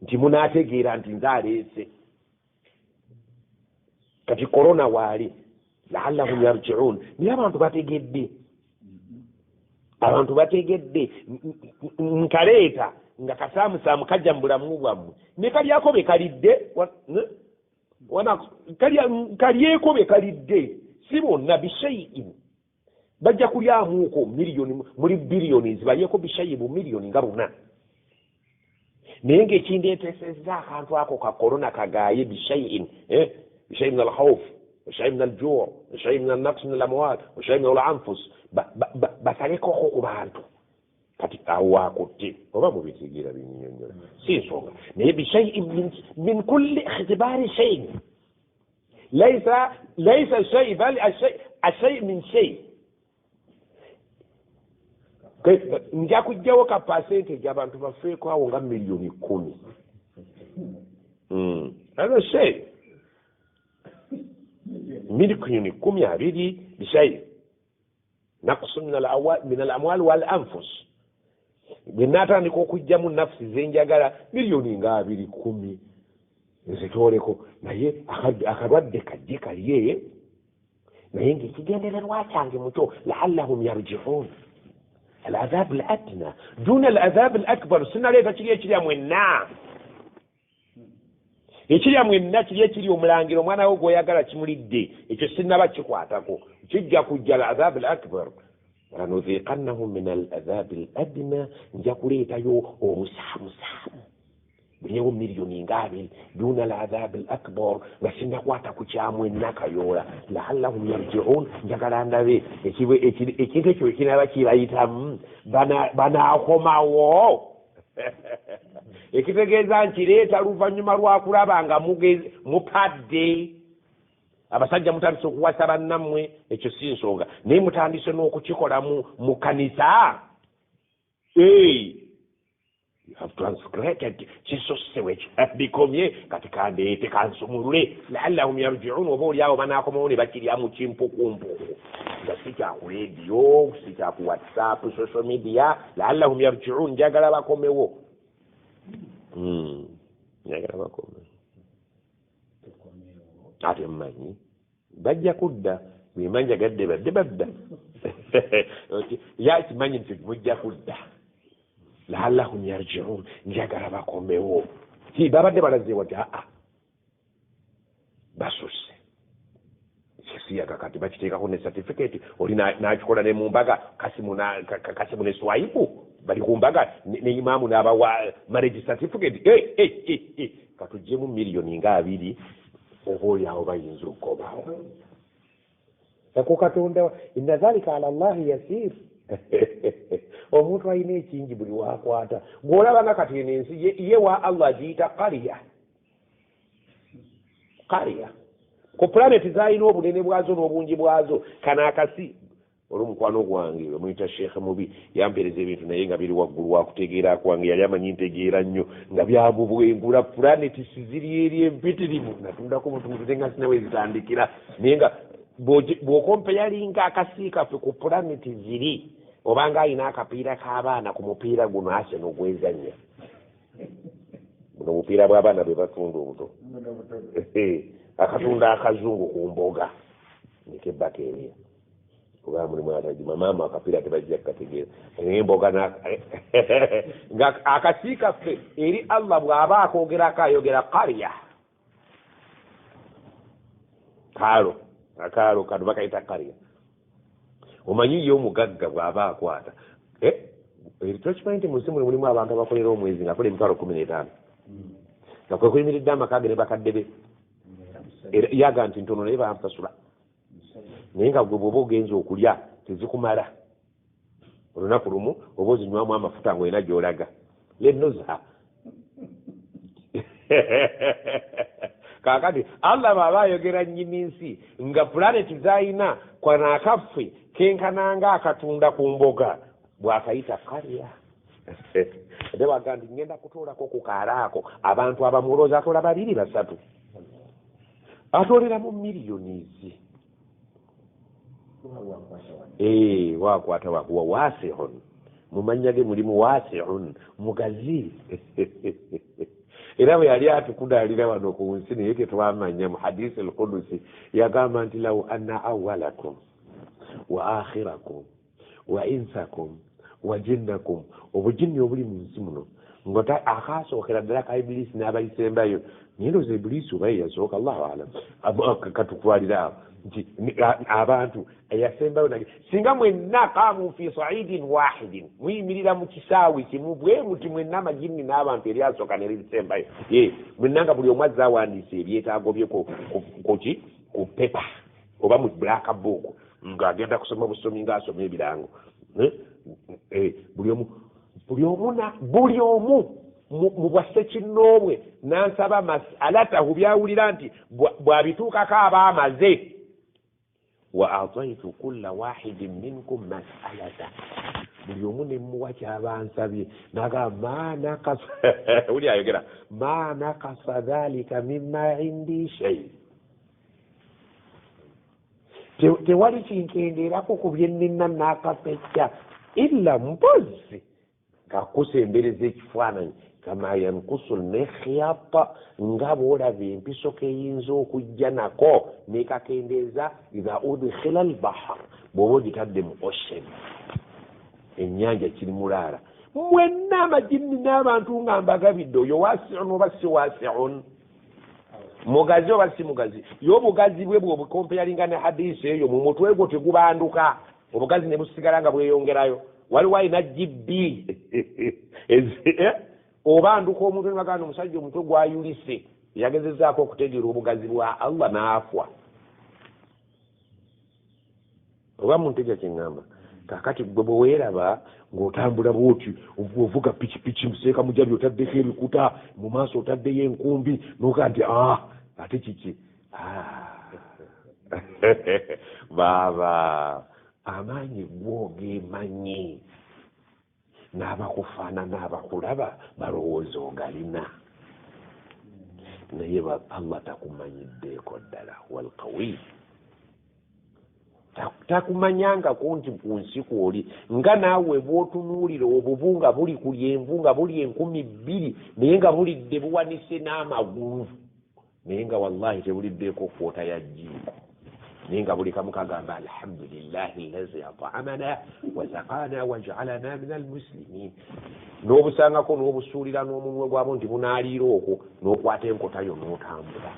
Speaker 2: Nti munaategeera nti nze aleese. Kati korona waali la'allahum yarji'un, naye abantu bategedde, abantu bategedde. Nkaleeta nga kasaamusaamu kajja mu bulamu bwammwe ne kalyako be kalidde, kalyeko be kalidde, si bonna. Bishaiin bajja kulyamuuko miliyoni muli biliyoni balyeko bishayi bu miliyoni nga buna, naye ng'ekindeetesezza akantu ako ka korona kagaaye bishaiin bishai min alkhawf bishai min aljuu bishai min alnaqs min alamwal bishai min alanfus, basalekoko ku bantu. Kati awo wakutte oba mubitegeera binnyonnyola si nsonga, naye bishaiin min kulli ikhtibari shai, laisa shai bal ashai min shai. Nja kujjawo ka percentage abantu bafeeko awo nga miliyoni 10. Hada shai miliyoni 12 bishai naqsu min alamwal wal anfus. Bwe naatandika okugjamu nafsi zenjagala miliyoni nga 2 10 nzitooleko, naye akalwadde kajje kalye, naye ng'ekigendererwa kyange mukyo la'allahum yarji'un al'adhab al'adna duna al'adhab al'akbar. Sinaleeta kiri ekirya mwenna, ekirya mwenna kiri ekiri omulangira omwana wo gw'oyagala kimulidde, ekyo sinnaba kikwatako, kijja kujja al'adhab al'akbar. Walanudhiqannahum min al'adhab al'adna, nja kuleetayo obusaamusaamu bulyewo miliyoni nga 2 duna al'adhab al'akbar, nga sinnakwata ku kyamwenna kayoola la'allahum yarji'un. Njagala ndabe ekintu ekyo ekinaba kibayitamu banaakomawo. Ekitegeeza nkireeta luvannyuma lwa kulaba nga mupadde abasajja mutandise okuwasa bannammwe, ekyo si nsonga, naye mutandise n'okukikola mu kanisa. You have transcreated kisosewe bikomye, kati kandeete kansumulule la'allahum yarji'un, oba oliawo banaakomawo ne bakiryamu kimpukumpuku, nga si kya ku rediyo, si kya ku WhatsApp, social media. La'allahum yarji'un, njagala bakomewo, njagala bakomewo. Ate mmanyi bajja kudda, bwemba njagadde badde badda, yakimanyi nti mujja kudda. La'allahum yarji'un, njagala bakomewo. Ti babadde balaze wati aa basuse, Okusiyaga kati bakiteekako ne certificate, oli n'akikola ne mu mbaga, Kasimu ne Swaibu bali ku mbaga ne imaamu n'abawa marriage certificate. Katuggyemu miliyoni nga 2 oba oli awo bayinza okukomawo. Ako Katonda, inna dhalika ala Allahi yasir. Omuntu alina ekingi buli wakwata gw'olaba nga kati eno ensi ye wa Allah agiyita qariya. Qariya ku planeti zalina obunene bwazo n'obungi bwazo. Kano akasi olw'omukwano gwange bamuyita Sheikh Mubi yampeereza ebintu naye nga biri waggulu wakutegeera kwange, yali amanyi ntegeera nnyo nga byamubwengula. Planeti siziri eri empitirivu, natundako butundu nga sina we zitandikira, naye nga bw'okompeyalinga akasi kaffe ku planeti ziri, obanga alina akapiira k'abaana ku mupiira guno Arsenal gwezannya. Buno obupiira bw'abaana bwe batunda obuto, akatunda akazungu ku mboga nikebbaka erya oba mulimu atagima maama akapiira tebajja kukategeera emboga nga akasi kaffe eri Allah bw'aba akoogerako ayogera qarya, kaalo akaalo kano bakayita qarya. Omanyi ye omugagga bw'aba akwata tokimanyi nti mu nsi muno mulimu abantu abakolera omwezi ng'akola emitwalo 15 nga kwe kuyimiridde amaka ge ne bakadde be, yaga nti ntono naye bansasula, naye nga gwe bw'oba ogenza okulya tezikumala olunaku lumu, oba ozinywamu amafuta ng'olina gy'olaga lennoza. Kaakati Allah bw'aba ayogera nnyini nsi nga pulaneti z'alina kwano akaffe kenkananga akatunda ku mboga bw'akayita qarya. Ate bw'agamba nti ngenda kutoolako ku kaalo ako abantu abamulooza atoola 2 3, atoolera mu miliyonizi. Wakwata wakuwa wasihun, mu mannya ge mulimu wasihun, mugazi. Era bwe yali atukudaalira wano ku nsi naye tetwamanya, mu hadisi al-Qudusi yagamba nti law anna awwalakum wa akhirakum wa insakum wa jinnakum, obujinni obuli mu nsi muno nga akasookera ddala ka Ibilisi n'abalisembayo, naye ndowooza Ibilisi oba ye yasooka, Allahu alam, katukutwalira awo nti abantu eyasembayo nage singa mwenna qaamu fi saidin wahidin, muyimirira mu kisaawe kimu bwe muti mwenna amajinni n'abantu eryasooka neririsembayo, mwenna nga buli omu azze awandiisa ebyetaago bye kuki ku pepa oba mu black book ng'agenda kusoma busomi ng'asoma ebirango, buli omu mu bwassekinnoobwe n'ansaba masalatahu byawulira nti bw'abituukako aba amaze. Wa ataitu kulla wahidin minkum masalata, buli omu ne mmuwa ky'aba ansabye. N'agamba ma nakasa uli ayogera ma nakasa dhalika mimma indi shay, tewali kinkendeerako ku bye nnina n'akapecca illa mpozi ng'akusembereza ekifaananyi kama yankusu lmikhyata, nga bw'olaba empiso k'eyinza okujja nako nekakendeeza idha udkhila albahar, bw'oba ogitadde mu ocean, ennyanja kiri mulaala. Mwenna amajinni n'abantu nga mbagabidde, oyo wasiun oba si wasiun, mugazi oba si mugazi. Ye obugazi bwe bw'obukompeyalinga ne hadisi eyo mu mutwe gwo tegubanduka, obugazi ne busigala nga bweyongerayo. Waliwo alina GB obanduka omuntu ne bagamba omusajja omutwe gwayulise, yagezezaako okutegeera obugazi bwa Allah n'afwa. Oba munteja kye ŋŋamba? Kaakati gwe bwe weeraba ng'otambula bw'oti, ovuga pikipiki museeka mujabi, otaddeko ebikuta mu maaso, otaddeyo enkumbi, n'ogaa nti ate kiki? Baaba amaanyi gwogemanyi n'abakufaanana abakulaba balowooza ogalina, naye Allah takumanyiddeeko ddala. Walqawi takumanyangako nti ku nsi kwoli, nga naawe bw'otunuulira obubu nga buli ku lyenvu nga buli 2000, naye nga bulidde buwanise n'amagulu, naye nga wallahi tebuliddeeko kwota ya jjiiko, naye nga buli kamu kagamba alhamdulillahi allazi at'amana wa saqana waj'alana min almuslimin. N'obusangako n'obusuulira n'omunwe gwabo nti bunaaliira okwo, n'okwata enkota yo n'otambula.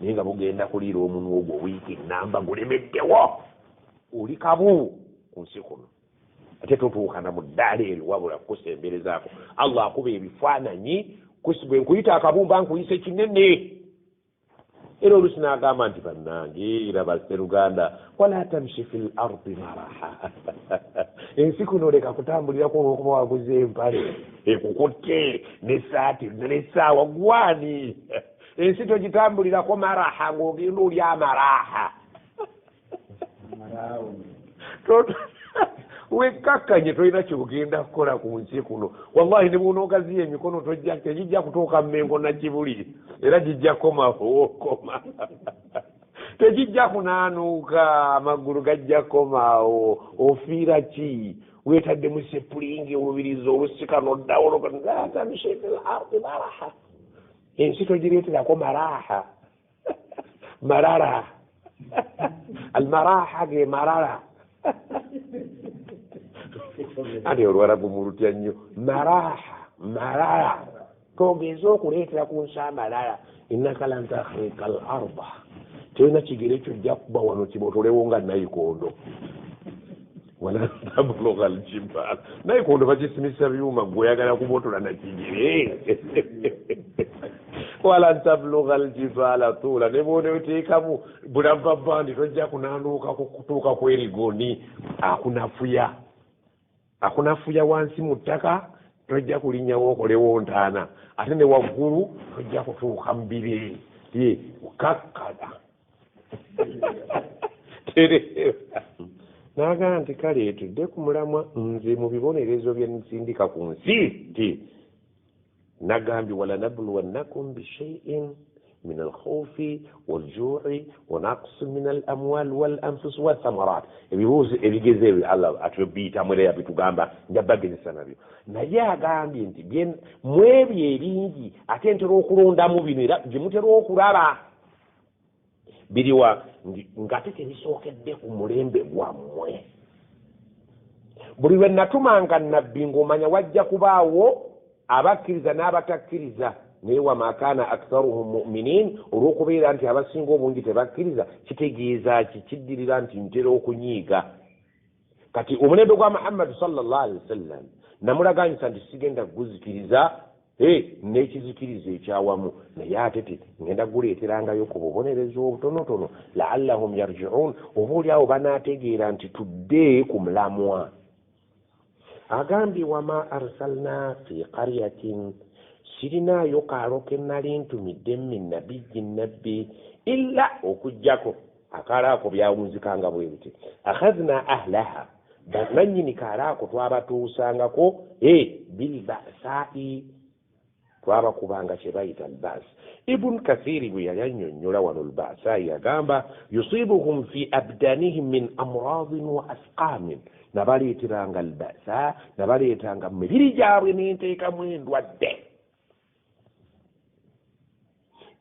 Speaker 2: Naye nga bugenda kuliira omunwa ogwo wiiki namba gulemeddewo, oli kabu ku nsi kuno, ate totuukana mu ddaala eryo wabula kukusemberezaako. Allah akuba ebifaananyi, bwe nkuyita akabumba nkuyise kinene. Era oluusi n'agamba nti bannange era basseruganda, wala tamshi fi l ardi maraha, ensi kuno leka kutambulirako olw'okuba waguze empale ekukutte n'essaati n'essaawa gwani, ensi togitambulirako maraha ng'ogenda oli amaraha. Wekkakkanye, tolina kyogenda kukola ku nsi kuno. Wallahi ne bw'onoogaziya emikono tojja, tegijja kutuuka Mmengo na Kibuli, era gijja kukomawo okoma, tegijja kunaanuuka, amagulu gajja kukomaawo. Ofiira ki? Weetaddemu sepulingi olubirizi olusika n'oddawo. La tamshi fil ardi maraha, ensi togireeterako maraha marara, almaraha ge marara, ate olwarabu mulutya nnyo. Maraha marara, togeze okuleetera ku nsi amalala. Innaka lan takhrika al arda, tolina kigere kyojja kuba wano kibotolewo nga nayikondo, wala tablugha al jibal. Nayikondo bagisimisa byuma, gwe oyagala kubotola na kigere. Wala tablugha al jibala tula, ne bw'oneoteekamu bulava bandi tojja kunaanuuka kutuuka ku erigoni. Akunafuya, akunafuya wansi mu ttaka, tojja kulinnyawo okolewo ntaana, ate ne waggulu tojja kutuuka mu bire. Ye kakkana tereera. N'agamba nti kale tudde ku mulamwa, nze mu bibonerezo bye nsindika ku nsi nti nagambye walanabluwannakum bishaiin min alkhawfi waljui wa naqsi min alamwal walanfus wathamarat. Ebibuuzo ebigezo ebyo Allah atubiyitamu era yabitugamba, nja bagezesa nabyo. Naye agambye nti mu ebyo ebingi ate ntera okulondamu bino, era gye mutera okulaba biriwa ng'ate tebisookedde ku mulembe gwammwe. Buli lwe natumanga nabbi ng'omanya wajja kubaawo abakkiriza n'abatakkiriza, naye wama kaana aktharuhum muminin, olw'okubeera nti abasinga obungi tebakkiriza, kitegeeza ki? Kiddirira nti ntera okunyiiga. Kati omulembe gwa Muhammadu sallallahu alaihi wasallam namulaganyisa nti sigenda kuguzikiriza n'ekizikiriza ekyawamu, naye ate ngenda kuguleeterangayo ku bubonerezo obutonotono, laallahum yarjiun, oba oli awo banaategeera nti tudde ku mulamwa. Agambye wama arsalna fi qaryatin, sirinaayo kaalo ke nali ntumidde min nabiyyi nabbi illa, okuggyako akaalo ako byawunzikanga bwe biti, akhadhna ahlaha, bannannyini kaalo ako twabatuusangako bilbasai, twabakubanga kye bayita albas. Ibn Kathiri bwe yali annyonnyola wano albasai yagamba yusibuhum fi abdanihim min amradin wa asqamin, nabaleeteranga albasa, nabaleetanga mu mibiri gyabwe n'enteekamu endwadde.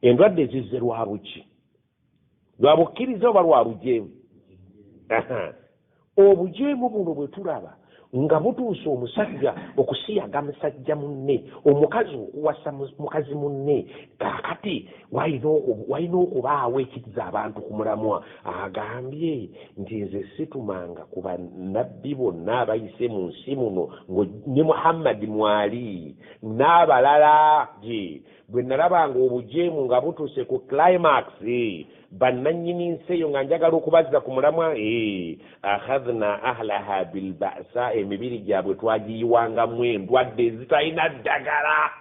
Speaker 2: Endwadde zizze lwa buki? Lwa bukkiriza oba lwa bujeemu? Obujeemu buno bwe tulaba nga butuuse omusajja okusiyaga musajja munne, omukazi okuwasa mukazi munne, kaakati walina okubaawo ekizza abantu ku mulamwa. Agambye nti nze situmanga ku bannabbi bonna abayise mu nsi muno, ne Muhammadi mwali n'abalala, bwe nalabanga obujeemu nga butuuse ku climax, bannannyini nsi eyo nga njagala okubazza ku mulamwa, akhadhna ahlaha bilbasa, emibiri gyabwe twagiyiwangamu endwadde ezitalina ddagala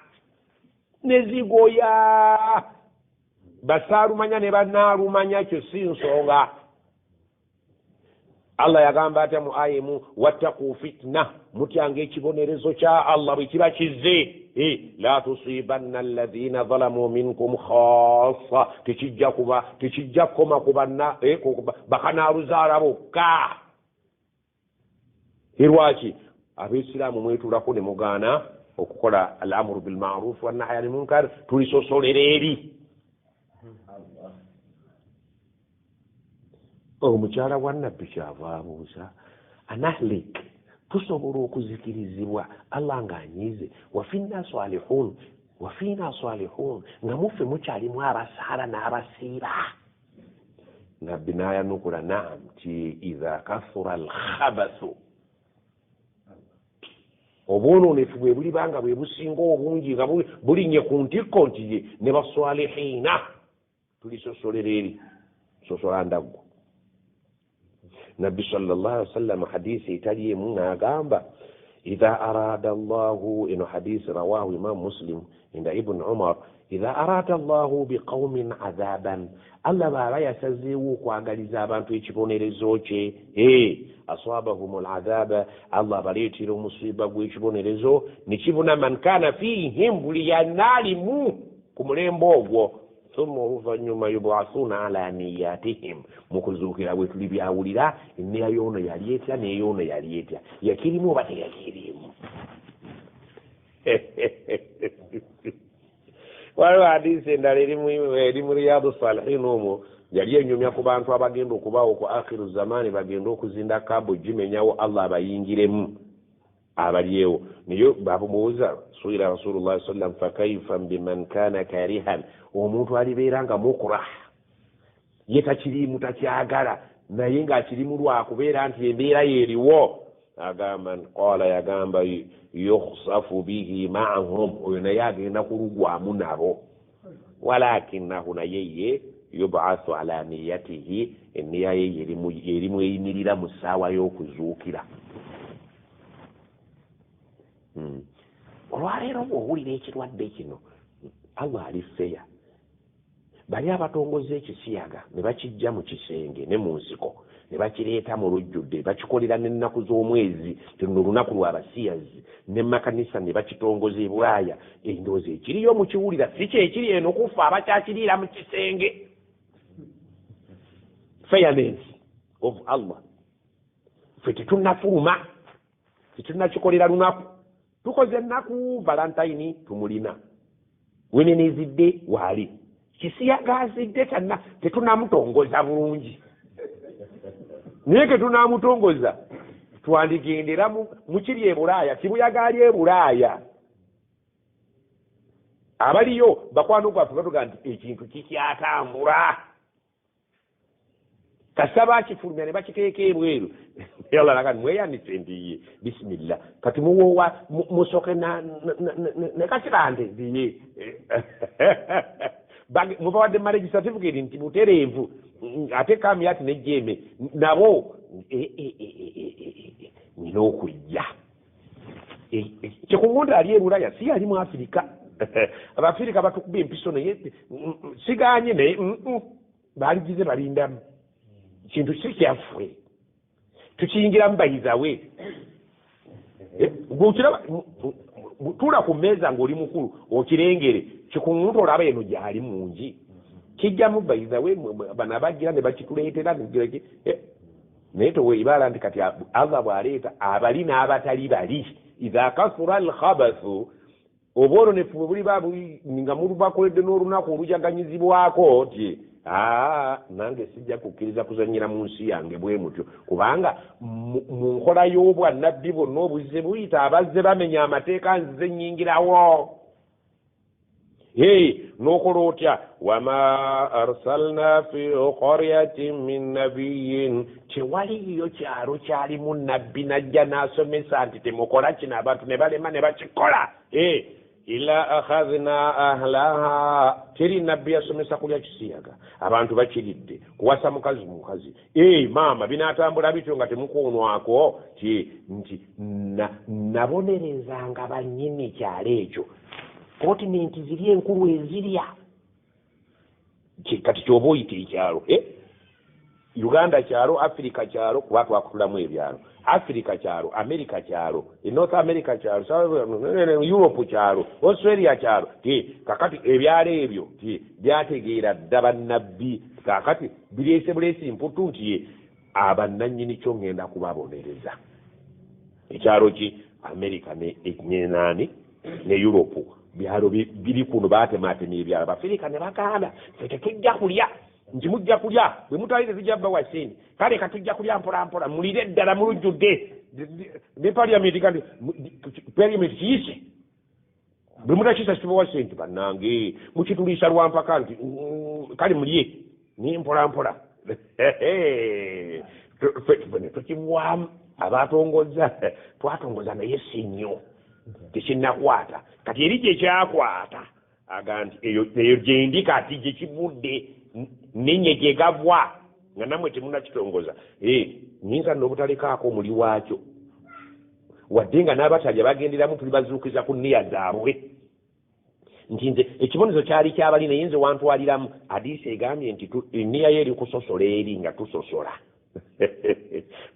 Speaker 2: ne zigoya. Basaalumanya ne bannaalumanya, kyo si nsonga. Allah yagamba atya mu aya emu, wattaqu fitna, mutyanga ekibonerezo kya Allah bwe kiba kizze, la tusibanna alladhina zalamu minkum khassa, tekijja kukoma ku bakanaaluzaala bokka. Lwaki abaisiraamu mwetulako ne mugaana okukola al amru bil ma'ruf wan nahyi anil munkar? Tulisosolera eri. Omukyala wa nabbi kyava abuuza anahlik, tusobola okuzikirizibwa Allah ng'anyiize, wa finna salihun, Wafiina salihun, nga muffe mukyalimu abasaala n'abasiiba. Nabbi n'ayanukula naam ti idha kathura alkhabathu, obwonoonefu bwe bulibanga bwe businga obungi nga bulinye ku ntikko nti ne baswalihiina tulisosolera eri sosola ndaggo. Nabbi sallallahu alaihi wasallam hadisi etali emu n'agamba idha arada Allahu, eno hadisi rawahu Imam Muslim inda Ibn Umar, idha arada Allahu biqaumin adhaban, Allah bw'aba yasazeewo okwagaliza abantu ekibonerezo kye, aswabahum aladhaba, Allah abaleetera omusiiba gw'ekibonerezo nekibuna man kana fihim, buli yanaalimu ku mulembe ogwo, thumma oluvannyuma yubathuna ala niyatihim, mu kuzuukira bwe tuli byawulira enneya y'ono yali etya n'ey'ono yali etya, yakirimu oba teyakirimu. Waliwo hadisi endala eri mu Riyadu Salihin omwo yali enyumya ku bantu abagenda okubaawo ku akhiru zamani, bagenda okuzinda kaabu gimenyawo Allah abayingiremu abalyewo. Naye bamubuuza suila Rasulullah sallam fakaifa biman kana karihan, omuntu alibeera nga mukrah, ye takiriimu takyagala naye ng'akirimu lwakubeera nti embeera yeeriwo. Agamba qala, yagamba yukhsafu bihi ma'ahum, oyo naye agenda kulugwamu nabo, walakinahu naye ye yubathu ala niyatihi, enniya ye erimu eyimirira mu ssaawa y'okuzuukira. Olwaleero bw'owulira ekirwadde kino, Allah ali feya. Bali abatongoza ekisiyaga ne bakijja mu kisenge ne mu nsiko ne bakireeta mu lujjudde, bakikolera n'ennaku z'omwezi, luno olunaku lw'abasiyazi, ne makanisa ne bakitongoza e Bulaaya. Endowooza ekiriyo mukiwulira si kyekiri eno kufa abakyakiriira mu kisenge. Fairness of Allah, ffe tetunnafuluma, tetunnakikolera lunaku, tukoze ennaku Valentine tumulina, Women's waali, kisiyaga azidde tanna tetunamutongoza bulungi, naye ke tunamutongoza twandigendera mu kiri e Bulaaya, kibuyaga ali e Bulaaya. Abaliyo bakwano gwaffe batuga nti ekintu kikyatambula, kasita bakifulumya ne bakiteeka ebweru. Allah nakati mweyanise nti ye bisimillah, kati muwoowa musooke ne kakirande nti ye mubawadde marriage certificate nti butereevu, ate kamyati ne jeme nabo nina okujja. Kikuŋŋunda ali e Bulaaya si yali mu Afirika. Abafirika batukuba empiso naye siganye naye baaligize balindamu, kintu si kyaffe tukiyingiramu bayizawe. Gw'okiraba tuula ku mmeeza ng'oli mukulu okirengere, kikuŋŋunta olaba eno gyali mungi, kijjamu bayizawe bano abagira ne bakituleetera. Naye toweebaala nti kati Allah bw'aleeta abali n'abatali bali, idha kasura alkhabathu, obwononefu bwe buliba nga mulubakoledde n'olunaku olujaganyizibwako nti nange sijja kukkiriza kuzannyira mu nsi yange bwe mutyo, kubanga mu nkola y'obwannabbi bwonna obuzze buyita abazze bamenya amateeka nzize nnyingirawo. N'okola otya? Wama arsalna fi qaryatin min nabiyyin, tewaliyo kyalo kyalimu nabbi najja n'asomesa nti temukola kino, abantu ne balema ne bakikola. Ila akhadhna ahlaha, teri nabbi yasomesa kulya kisiyaga, abantu bakiridde, kuwasa mukazi mukazi. Maama binaatambula bityo nga temukoonwako nti nabonerezanga bannyini kyalo ekyo. Kontinenti ziri enkulu ezirya, kati kyoba oyita ekyalo, Uganda kyalo, Africa kyalo, kuba twakutulamu ebyalo, Africa kyalo, America kyalo, North America kyalo, Europe kyalo, Australia kyalo. Kakati ebyalo ebyo byategeera dda bannabbi, kakati bireese buleesi mputu nti abannannyini kyo ngenda kubabonereza. Ekyalo ki America ne nani ne Europe, byalo biri kuno baatemaatema ebyalo, Abafirika ne bagaana ffe tetujja kulya, nti mujja kulya bwe mutali tetujja bbawa ssente, kale katujja kulya mpola mpola, mulire ddala mulujjudde. Ne parliament kandi parliament kiyise Bwe mutakisa situbawa sente bannange, mukituliisa lwampaka nti kale mulye naye mpola mpola. Ffe tukibwamu abatongoza twatongoza naye si nnyo, tekinnakwata. Kati eri gye kyakwata aga nti eyo gyendi kati gye kivudde ninye gye gavwa nga nammwe temunnakitongoza. Nyinza nno obutalekaako omuli waakyo, wadde nga n'abatalya bagenderamu tuli bazuukiza ku nniya zaabwe. Nti nze ekibonezo kyali kyabali naye nze wantwaliramu. Hadiisi egambye nti enniya yo eri kusosola eri nga tusosola.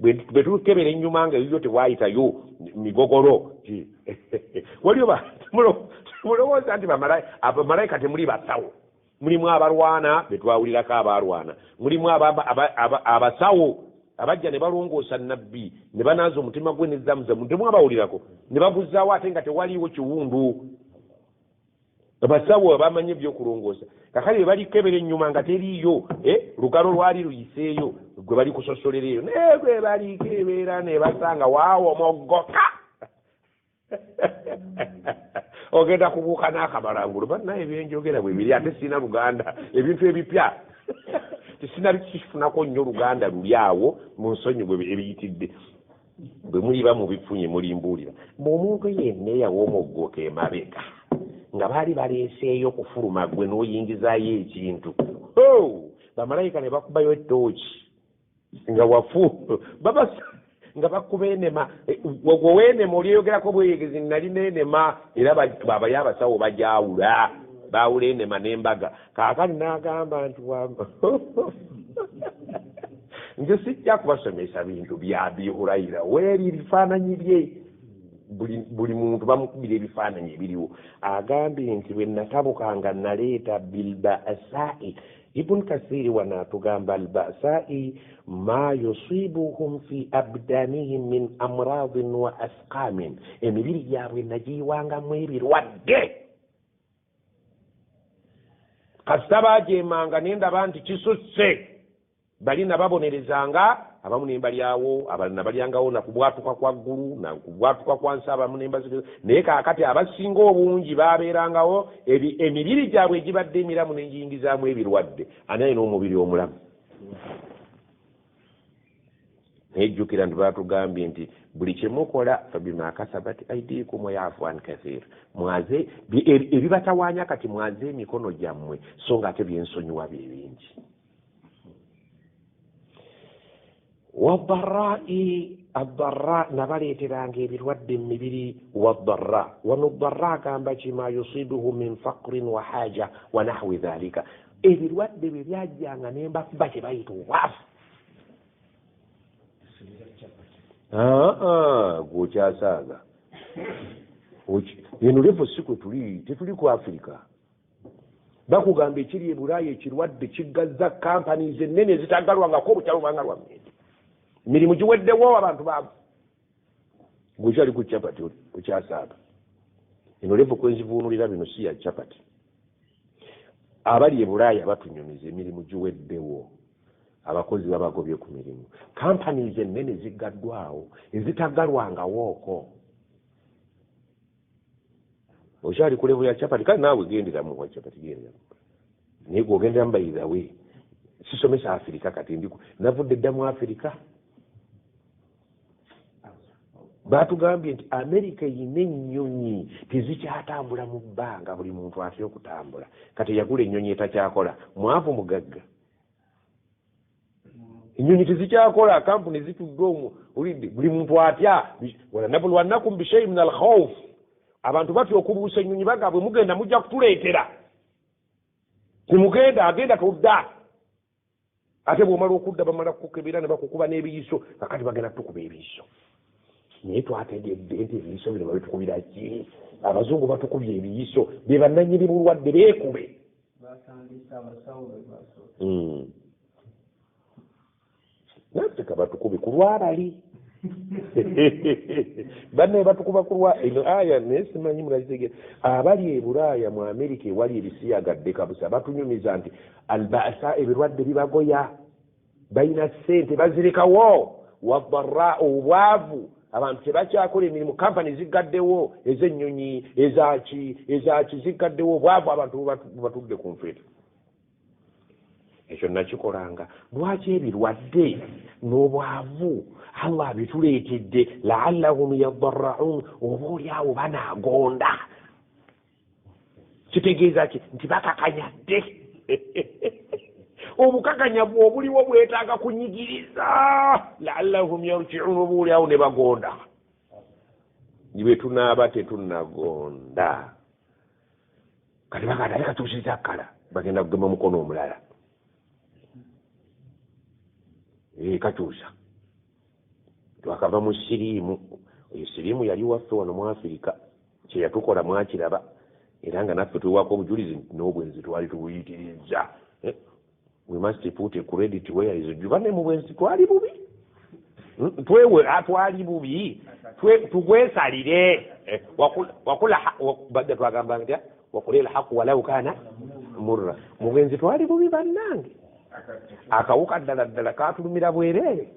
Speaker 2: Bwe tukebera ennyuma nga eyo tewaayitayo migogolo. Waliyo mulowooza nti abamalayika temuli basawo, mulimu abalwana be twawulirako abalwana, mulimu abasawo abajja ne balongoosa nabbi ne banaaza omutima gwe ne Zamuzamu, temwabawulirako ne baguzaawo ate nga tewaliiwo kiwundu. Abasawo abamanyi ebyokulongoosa kakale bwe balikebera ennyuma nga teriiyo, lugalo lwali luyiseeyo gwe bali kusosolera eyo, naye gwe balikebera ne basanga waawomoggoka. Ogenda kubuuka n'akabalangulo. Bannaye ebyenjogera bwe biri, ate sirina Luganda, ebintu ebipya tesina kifunako nnyo Luganda luli awo mu nsonyi bwe ebiyitidde. Bwe muliba mubifunye mulimbuulira. Bw'omuntu yenna eyawomoggoka emabega nga baali baleeseeyo kufuluma gwe n'oyingizaayo ekintu, bamalayika ne bakubayo ettooki nga wafu babasa nga bakuba enema. Gwe weenema olyeyogerako bweyegezi nalina enema, era babayo abasawo bagyawula, baawula enema n'embaga. Kaakati n'agamba nti nze sijja kubasomesa bintu bya Bihurayira, weeri ebifaananyi bye buli muntu bamukubira ebifaananyi ebiriwo. Agambye nti bwe natabukanga naleeta bilbasai. Ibn Kasiri wano atugamba albasai ma yusibuhum fi abdanihim min amradin wa asqamin, emibiri gyabwe nagiyiwangamu ebirwadde. Kasita bajeemanga ne ndaba nti kisusse, bali nababonerezanga, abamu ne mbalyawo, abalala nabalyangawo na kubwatuka kwa ggulu na kubwatuka kwa nsi, abamu ne mbazikiriza. Naye kaakati abasinga obungi baabeerangawo emibiri gyabwe egibadde emiramu ne ngiyingizaamu ebirwadde. Ani alina omubiri omulamu? Naye jjukira nti baatugambye nti buli kye mukola fabima kasabat aidikum wa yafu an kathir, mwaze ebibatawaanya kati mwaze emikono gyammwe, so nga ate byensonyiwa bye bingi. Wadarrai adarra, nabaleeteranga ebirwadde mu mibiri. Wadarra wano darra agamba ki ma yusibuhu min faqrin wa haja wa nahwi dhalika, ebirwadde bwe byajjanga ne mbakuba kye bayita obwavu. Gwokyasaaga eno levo si kwe tuli, tetuli ku Afirika. Bakugamba ekiri e Bulaaya ekirwadde kigazza kampanies ennene ezitaggalwangako obukyalubanga lwa mmende, emirimu giweddewo, abantu baavu. Gwekyali ku chapati okyasaaga. Eno levo kwenzivuunulira bino si ya chapati. Abali e Bulaaya batunyumiza emirimu giweddewo, abakozi babagobye ku mirimu, kampanies ennene ziggaddwawo ezitaggalwangawooko. Okyali ku levo ya chapati, kale naawe genderamu wa chapati, genderamu naye gwogenderamu by the way. Sisomesa Afirika kati, ndi navudde dda mu Afirika. Baatugambye nti Amerika eyina ennyonyi tezikyatambula mu bbanga, buli muntu atya okutambula. Kati yagula ennyonyi etakyakola, mwavu mugagga. Ennyonyi tezikyakola, kampuni zitudde omwo, olidde buli muntu atya. Walanabluwannakum bishai min alkhawf, abantu batya okubuusa ennyonyi, bagamba bwe mugenda mujja kutuleetera, temugenda, agenda todda. Ate bw'omala okudda bamala kukukebera ne bakukuba n'ebiyiso, kakati bagenda tukuba ebiyiso. Naye twategedde nti ebiyiso bino babitukubira ki? Abazungu batukubye ebiyiso, be bannannyini bulwadde beekube. Naffe kabatukube ku lwabali bannaye batukuba ku lwa eno aya, naye simanyi mulakitegera. Abali e Bulaaya mu Amerika ewali ebisiyagadde kabusa batunyumiza nti albasa ebirwadde bibagoya, balina ssente bazirekawo. Wadarra obwavu, Abantu tebakyakola emirimu, kampani ziggaddewo ez'ennyonyi, ezaki ezaki ziggaddewo, obwavu abantu bubatudde ku nfeeto. Ekyo nakikolanga. Lwaki ebirwadde n'obwavu Allah abituleetedde? Laallahum yadarraun, oba oli awo banaagonda. Kitegeeza ki? Nti bakakanyadde. Obukakanyavu obuliwo bwetaaga kunyigiriza. Laallahum yarjiun, oba oli awo ne bagonda. Bwe tunaaba tetunnagonda, kati baganda ate katuusiza kkala, bagenda kugema mukono omulala. Kakyusa twakava mu siriimu. Eyo siriimu yali waffe wano mu Afirika, kyeyatukola mwakiraba, era nga naffe tuwako obujulizi n'obwenzi twali tubuyitiriza. We must put a credit where is due. Banne mu bwenzi twali bubi, twewe twali bubi, tugwesalire. Badde twagamba nti wakula alhaqu walau kana murra. Mu bwenzi twali bubi bannange, akawuka ddala ddala katulumira bwereere,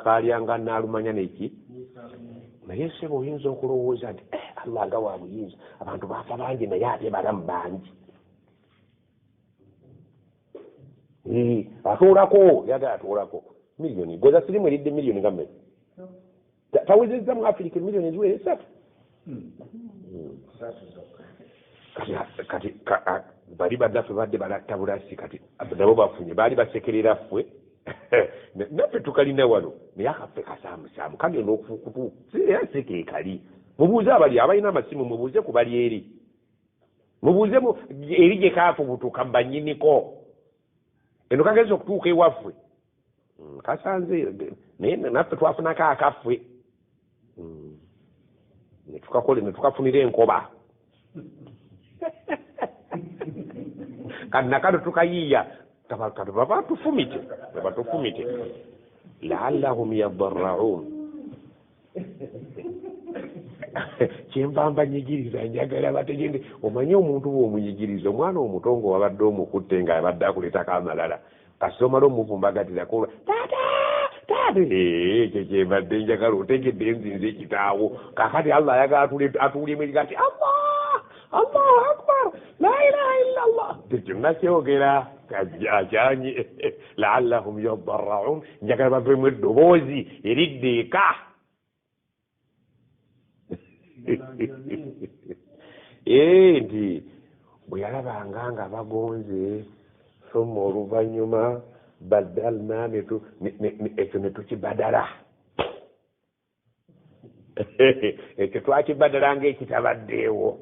Speaker 2: kalyanga naalumanya neki. Naye sebo oyinza okulowooza nti Allah nga wa buyinza, abantu bafa bangi naye ate balamu bangi. Atuulako yagala atuulako miliyoni goza sirimu eridde miliyoni nga mmeka tawezezza mu Afirika emiliyoni eziwera 3. Kati bali bannaffe badde balatta bulasi, kati nabo bafunye, baali basekerera ffe naffe tukalina wano, naye akaffe kasaamusaamu kagenda okufukutu era si keekali. Mubuuze abali abalina amasimu, mubuuze ku bali eri, mubuuze eri gye kaafubutuka bannyiniko. Eno kageza okutuuka ewaffe kasanze, naye naffe twafunako akaffe netukakole netukafunira enkoba. Kati nakano tukayiiya kati baba tufumite, baba tufumite. Laallahum yadarraun. Kyenva mbanyigiriza, njagala bategende. Omanye omuntu bw'omunyigiriza, omwana omuto ng'owabadde omukutte nga abadde akuleetako amalala, kasita omala omuvumbagatira taata taata, ekyo kyembadde njagala otegedde nzinze ekitaawo. Kaakati Allah ayagala atuulemu ekiga nti Allah Allahu akbar la ilaha illa Allah, ekyo nakyogera akyanyi. Laallahum yadarraun, njagala bavemu eddoboozi eridda eka. Nti bwe yalabanga nga bagonze, thumma oluvannyuma badalna ekyo ne tukibadala, ekyo twakibadala ng'ekitabaddeewo.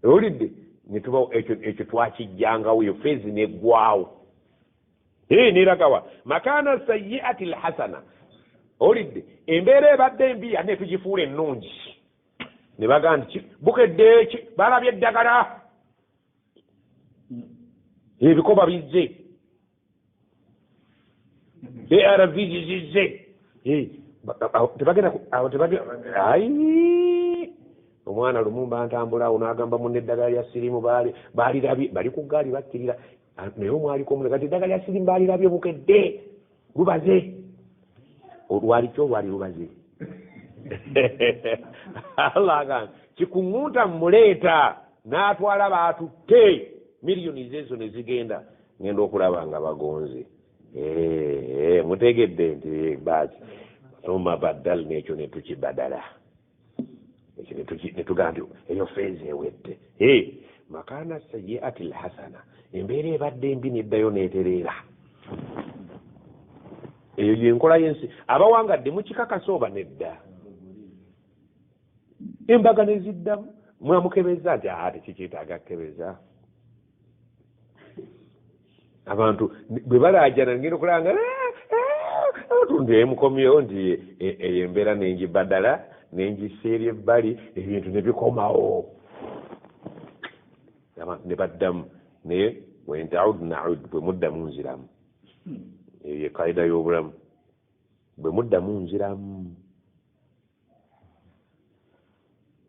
Speaker 2: Owulidde? Ekyo twakijjangawo, eyo feezi neggwawo. Neragawa makaana sayiati lhasana. Owulidde? Embeera ebadde embi ate tugifuula ennungi. Ne bagamba nti bukedde balabye eddagala, ebikoba bizze, ARV zizze, tebagenda ayi. Omwana Lumumba ntambula awo n'agamba munne eddagala lya siriimu baalirabye, bali ku ggaali bakkirira, naye omwaliko omune kati eddagala lya siriimu baalirabye bukedde lubaze. Olwali ki olwali lubaze? Allah agamba kikuŋŋunta muleeta n'atwala baatutte miliyoni zeezo ne zigenda. Ngenda okulaba nga bagonze. Mutegedde nti baki thumma baddalna, ekyo ne tukibadala, ekyo ne tugamba nti eyo feezi ewedde. Makaana sayiati lhasana, embeera ebadde embi neddayo n'etereera. Eyo yenkola y'ensi. Abawangadde mukikakasa oba nedda? Embaga ne ziddamu mwamukebeza nti tekikyetaaga kukebeza. Abantu bwe balaajana ngenda okulaba nga tundu emukomyewo nti eyo embeera nengibadala nengisa eri ebbali, ebintu ne bikomawo, abantu ne baddamu. Naye wentaud naud, bwe muddamu nziramu. Eyo ye kaida y'obulamu, bwe muddamu nziramu.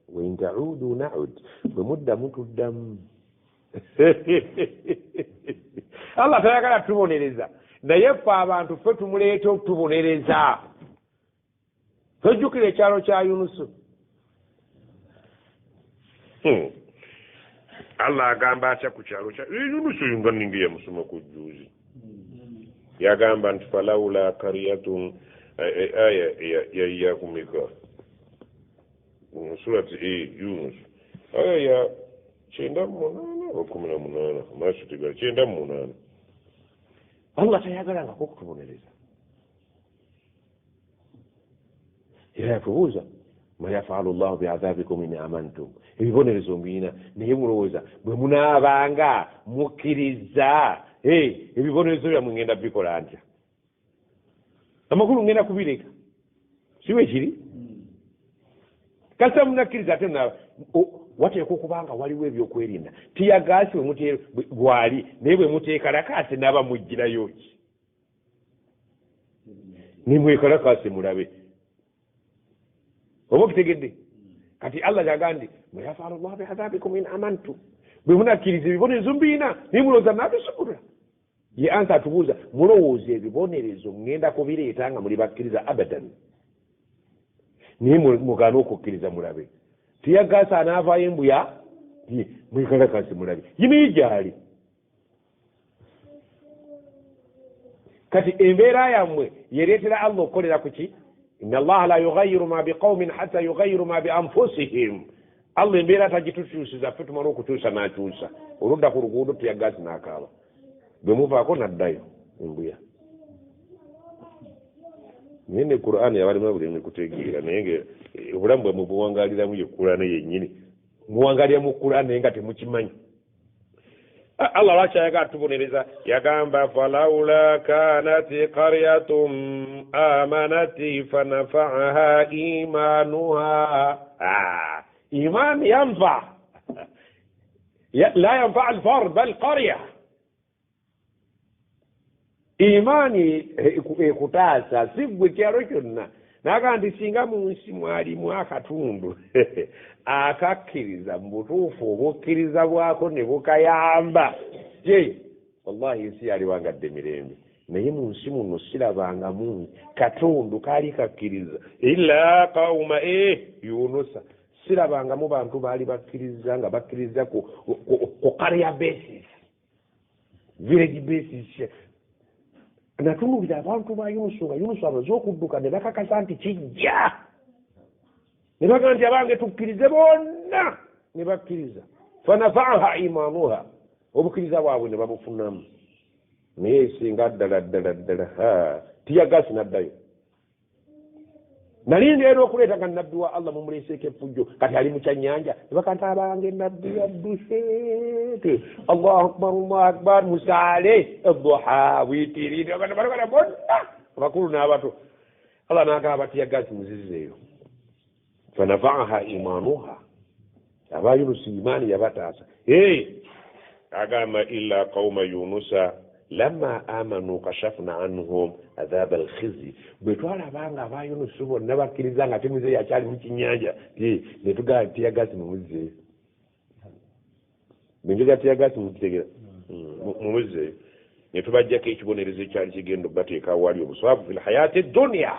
Speaker 2: Wentaudu naud, bwe muddamu tuddamu. Allah tayagala tubonereza, naye ffe abantu ffe tumuleeta okutubonereza. Tojjukira ekyalo kya Yunusu? Allah agamba atya ku kyalo kya Yunusu? Nga ninga yamusoma ku jjuuzi, yagamba nti falaula karyatun, aya yakumika surati Yunus, aya ya 98 oba 18, amaaso tegala 98. Allah tayagalangako okutubonereza, era yatubuuza ma yafalu llahu biadhabikum in amantum, ebibonerezo mbirina naye mulowooza bwe munaabanga mukkiriza ebibonerezo byammwe ngenda bikola ntya? Amakulu ngenda kubireka, si bwe kiri? Kasita munakkiriza ate wateekwa okuba nga waliwo ebyokwerinda. Tiyagaasi bwali naye bwe muteekalakaase naaba mugirayo ki? Nimwekalakaase mulabe oba okitegedde. Kati Allah yagamba nti ma yafalu llahu biadhabikum in amantum, bwe munakkiriza ebibonerezo mbirina naye mulowooza naabisumulula. Ye ansa atubuuza, mulowooza ebibonerezo ŋŋenda kubireeta nga muli bakkiriza? Abadan, naye mugaane okukkiriza mulabe. Tiyagaasi anaavaayo embuya, mwekalakaasi mulabe yinaye gyali. Kati embeera yammwe yereetera Allah okukolera ku ki? Inna allaha la yughayiru ma biqaumin hatta yughayiru ma bi anfusihim. Allah embeera tagitukyusiza, ffe tumala okukyusa n'akyusa. Oludda ku luguudo tiyagaasi n'akaaba, bwe muvaako n'addayo embuya. Naye ne Qur'an yabalimu bulimi kutegeera, naye nga obulamu bwammwe buwangaaliramu ye Qur'an yennyini, muwangaalira mu Qur'an naye nga temukimanyi. Allah lwaki ayagala tubonereza? Yagamba falaula kanat qaryatun amanati fanafaaha imanuha. Iman yanfa la yanfa alfard bal qarya. Imaani ekutaasa si ggwe, kyalo kyonna. Naga nti singa mu nsi mwalimu akatundu akakkiriza mu butuufu obukkiriza bwako ne bukayamba, ye wallahi ensi yaliwangadde mirembe. Naye mu nsi muno sirabangamu katundu kaali kakkiriza illa qauma Yunusa, sirabangamu bantu baali bakkiriza nga bakkiriza ku karya basis, village basis. Natunuulira abantu ba Yunusu nga Yunusu amaze okudduka ne bakakasa nti kijja, ne bagamba nti abange tukkirize bonna, ne bakkiriza. Fanafaaha imanuha, obukkiriza bwabwe ne babufunamu. Naye singa ddala ddala ddala tiyagaasi n'addayo. Nali ngenda okuleeta nga nabbi wa Allah mumuleeseeko effujjo, kati ali mu kyannyanja ne bagamba nti abange nabbi yadduse, Allahu akbar Allahu akbar, musaale edduha witiri bonna abakulu n'abato. Allah n'agamba tiyagaasi muzizeeyo. Fanafaaha imanuha, aba Yunusi imaani yabataasa. Agamba illa qauma Yunusa lamma amanu kashafna anhum adhaba alkhizi. Bwe twalabanga aba Yunusu bonna bakkiriza nga temuzeeyo akyali mu kinnyanja, ne tugamba tiyagaasi mumuzeeyo. Bwe tiyagaasi mukitegeera, mumuzeeyo, ne tubajjako ekibonerezo ekyali kigenda okubateeka awali obuswavu fil hayati dunya.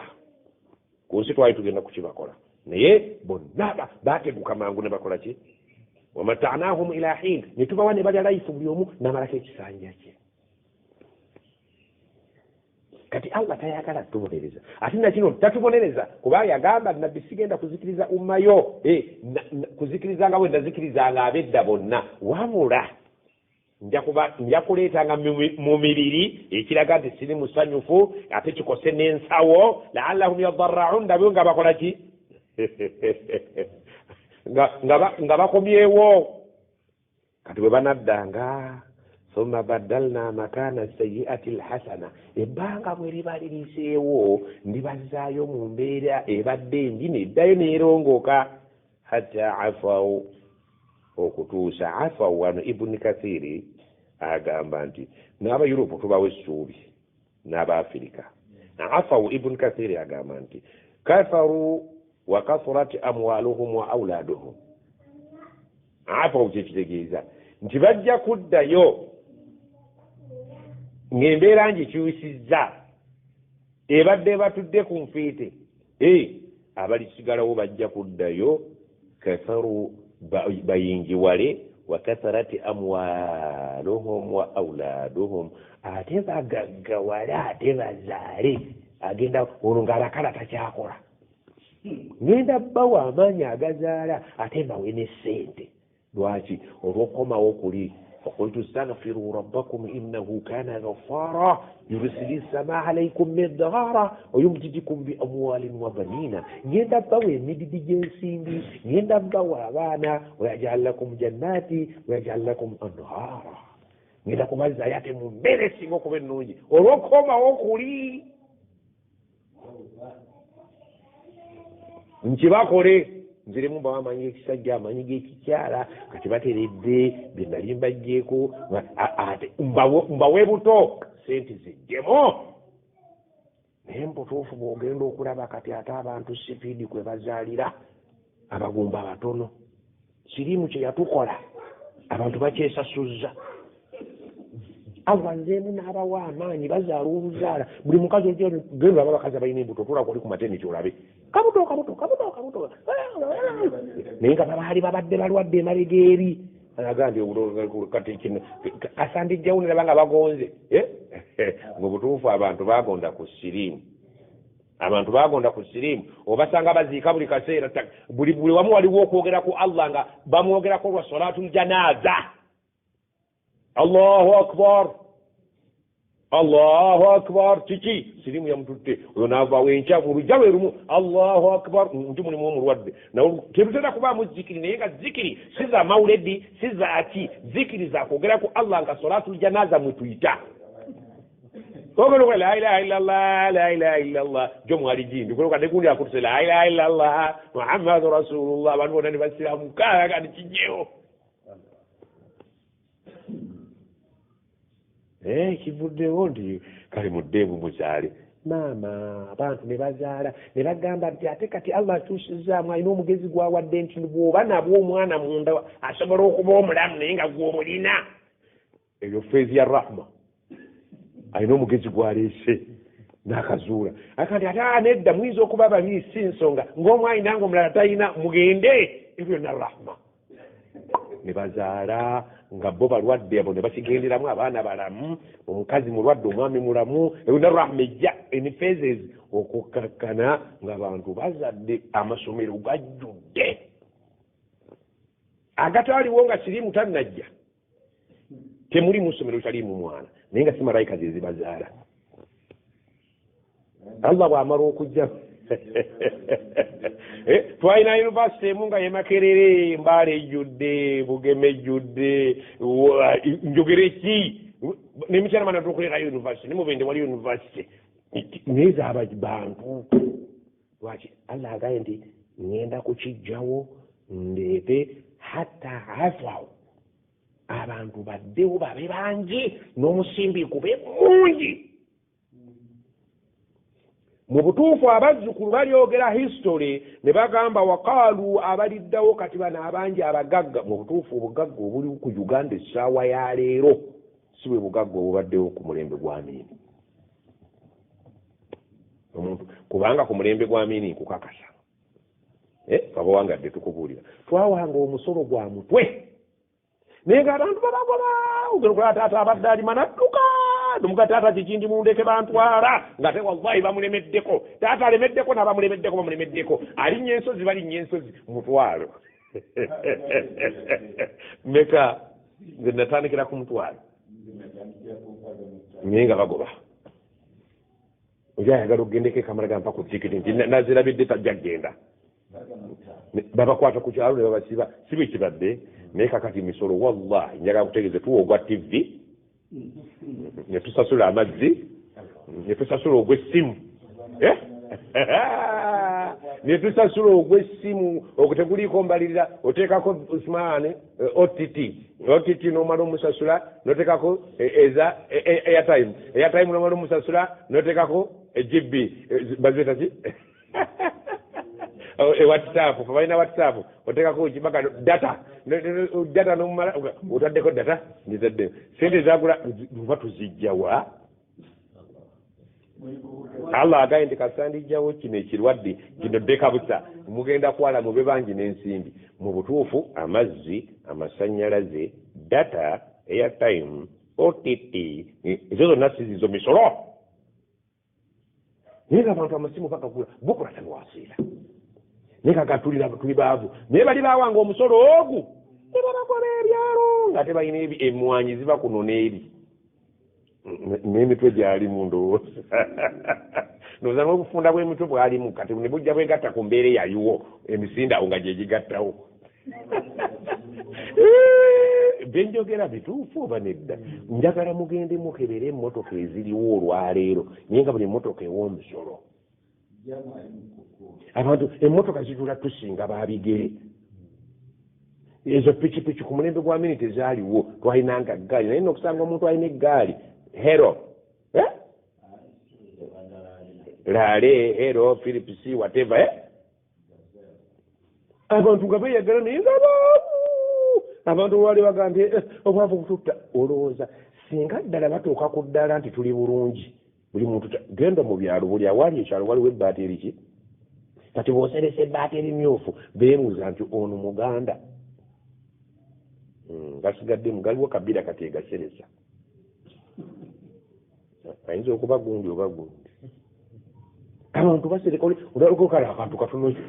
Speaker 2: Ku nsi twali tugenda kukibakola, naye bonna baateguka mangu ne bakola ki? Wamatanahum ila hin, ne tubawa ne balya laifu buli omu n'amalako ekisanja kye. Kati Allah tayagala tubonereza, ate nakino tatubonereza kuba yagamba nabbi sigenda kuzikiriza umma yo, kuzikiriza nga bwe nazikirizanga ab'edda bonna, wabula nja kuleetanga mu mibiri ekiraga nti siri musanyufu, ate kikose n'ensawo, laallahum yadarraun, ndabe nga bakola ki? Nga bakomyewo. Kati bwe banaddanga thumma baddalna makana sayiati lhasana, ebbanga bwe liba liriseewo ndibazzaayo mu mbeera ebadde embi neddayo neerongooka, hatta afaw, okutuusa afaw. Wano Ibuni Kathiri agamba nti n'abayuropu tubawa essuubi n'abaafirika. Afaw, Ibuni Kathiri agamba nti kafaru wa kathurat amwaluhum wa auladuhum. Afaw kyekitegeeza nti bajja kuddayo ng'embeera ngikyusizza, ebadde batudde ku nfiite, Abalisigalawo bajja kuddayo katharu bayingiwale wa katharati amwaluhum wa auladuhum ate bagaggawale ate bazaale agenda ono ng'abakala takyakola ngenda bbawa amaanyi agazaala ate mbawe ne ssente lwaki olw'okukomawo kuli فقلت استغفروا ربكم إنه كان غفارا يرسل السماء عليكم مدرارا ويمددكم بأموال وبنين ngenda bbawa emididi gy'ensimbi ngenda bbawa abaana ويجعل لكم جنات ويجعل لكم أنهارا ngenda kubazzaayo ate mu mbeera esinga okuba ennungi olw'okukomawo kuli nkibakole nziremu mbawa amanyi g'ekisajja amanyi g'ekikyala kati bateredde bye nali mbaggyeko ate mbawe buto sente zijjemu naye mbutuufu bw'ogenda okulaba kati ate abantu sipiidi kwe bazaalira abagumba abatono siriimu kye yatukola abantu bakyesasuzza Allah nzeemu n'abawa amaanyi bazaala oluzaala buli mukazi genda olaba abakazi abalina embuto otulako oli ku maternity olabe kabuto kabuto kabuto kabuto naye nga babaali babadde balwadde emabega eri agambye kati kino kasandijjawo neraba nga bagonze ng'obutuufu abantu bagonda ku siriimu abantu bagonda ku siriimu obasanga baziika buli kaseera buli wamu waliwo okwogera ku Allah nga bamwogerako lwa salaatul janaaza Allahu akbar Allahu akbar kiki siriimu yamututte oyo n'avaawo enkya mu lujja lwe lumu Allahu akbar nti mulimu omulwadde tebutera kubaamu zikiri naye nga zikiri si za mawuledi si za ki zikiri za kwogera ku Allah nga salaatul janaaza mwe tuyita ogoloka la ilaha illallah la ilaha illallah jo mwali jindi goloka nekundi akutuse la ilaha illallah Muhammadu rasulullah abantu bonna ne basiramuka kati kijjewo kivuddewo nti kale muddeemu muzaale maama abantu ne bazaala ne bagamba nti ate kati Allah akyusizaamu alina omugezi gwawadde nti bw'oba nabwo omwana munda asobola okuba omulamu naye nga gw'omulina eyo feezi ya rahma alina omugezi gwaleese n'akazuula akandi ate nedda muyinza okuba babiri si nsonga ng'omu alina ng'omulala talina mugende ebyo byonna rahma ne bazaala nga bo balwadde abo ne bakigenderamu abaana balamu omukazi mulwadde omwami mulamu ebyo rahma ejja in phases okukkakkana ng'abantu bazadde amasomero gajjudde agataliwo nga siriimu tannajja temuli mu ssomero taliimu mwana naye nga si malayika ze zibazaala Allah bw'amala okujja twalina yunivasite emu nga ye Makerere Mbaale ejjudde Bugeme ejjudde njogere ki nemikyala mana tukuleka yunivasite nemubende wali yunivasite naye zaaba bantu lwaki Allah agaye nti ngenda kukijjawo ndeete hatta afawo abantu baddewo babe bangi n'omusimbi gube mungi mu butuufu abazzukulu balyogera history ne bagamba waqaalu abaliddawo kati bano abangi abagagga mu butuufu obugagga obuli ku Uganda essaawa ya leero si bwe bugagga obubaddewo ku mulembe gwa Amini omuntu kubanga ku mulembe gwa Amini nkukakasa abawangadde tukubuulira twawanga omusolo gwa mutwe naye ng'abantu babagoba ogenda okulaba taata abadde alima n'adduka nomuga taata kikindi mundeke bantwala ngate wallahi bamulemeddeko taata alemeddeko n'abamulemeddeko bamulemeddeko alinnya ensozi balinnya ensozi mutwalo meka nze natandikira ku mutwalo naye nga bagoba oli ayagala okugendeko ekamala gampa ku tikiti nti nazirabidde tajja kgenda babakwata ku kyalo ne babasiba si bwe kibadde naye kakati emisolo wallahi njagala kutegeeze tuwa ogwa TV ne tusasula amazzi ne tusasula ogw'essimu ne tusasula ogw'essimu ogwo teguliiko mbalirira oteekako smaani OTT n'omala omusasula n'oteekako eza airtime airtime n'omala omusasula n'oteekako GB baziyita ki WhatsApp balina WhatsApp oteekako kibaka data data n'omala otaddeko data nditadde sente zagula luba tuzijjawa Allah agambye nti kasandijjawo kino ekirwadde kino ddekabusa mugenda kwala mube bangi n'ensimbi. Mu butuufu amazzi, amasannyalaze, data, airtime, OTT, ezo zonna si zizo misolo. Naye ng'abantu amasimu bagagula bukuratan wasiila, naye nga tuli baavu, naye bali bawanga omusolo ogu ne babagoba ebyalo nga tebalina emmwanyi ziba kuno n'eri n'emitwe gyalimu ndowooza ndowooza n'obufunda bw'emitwe bwalimu kati ne bujja bwegatta ku mbeera eyaliwo emisinde awo nga gye gigattawo. Byenjogera bituufu oba nedda? Njagala mugende mukebere emmotoka eziriwo olwaleero, naye nga buli emmotoka ewa omusolo. Abantu emmotoka zitula tusinga babigere. Ezo pikipiki ku mulembe gwa Amini tezaaliwo, twalinanga ggaali, naye n'okusanga omuntu alina eggaali hero Lale, Hero, Philips, whatever. Abantu nga beeyagala naye nga baavu. Abantu olwali bagamba nti obwavu bututta. Olowooza singa ddala batuuka ku ddala nti tuli bulungi, buli muntu genda mu byalo, buli awali ekyalo waliwo ebbaati eriki. Kati bw'oseresa ebbaati erimyufu beebuuza nti ono Muganda. Gasigaddemu galiwo kabira kati egaseresa. Ayinza okuba gundi oba gundi. Abantu basereka olwo kale akantu katono nnyo.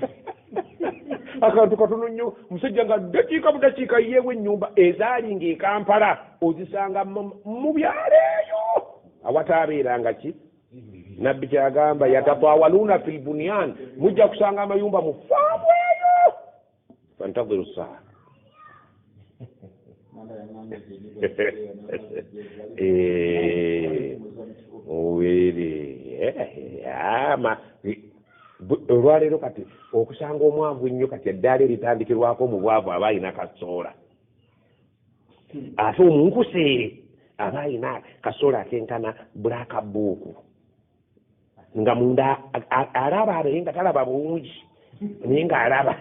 Speaker 2: Akantu katono nnyo, omusajja nga dakiika bu dakiika yeewa ennyumba ezaali ng'e Kampala ozisanga mu byalo eyo awataabeeranga ki. Nabbi kyagamba yatatawaluuna fil bunyan, mujja kusanga amayumba mu faamu eyo. Fantadhiru saa. Olwaleero kati okusanga omwavu ennyo kati eddaala eritandikirwako mu bwavu aba alina kasoola, ate omunkuseere aba alina kasoola akenkana black book nga munda alaba naye nga talaba bulungi, naye ng'alaba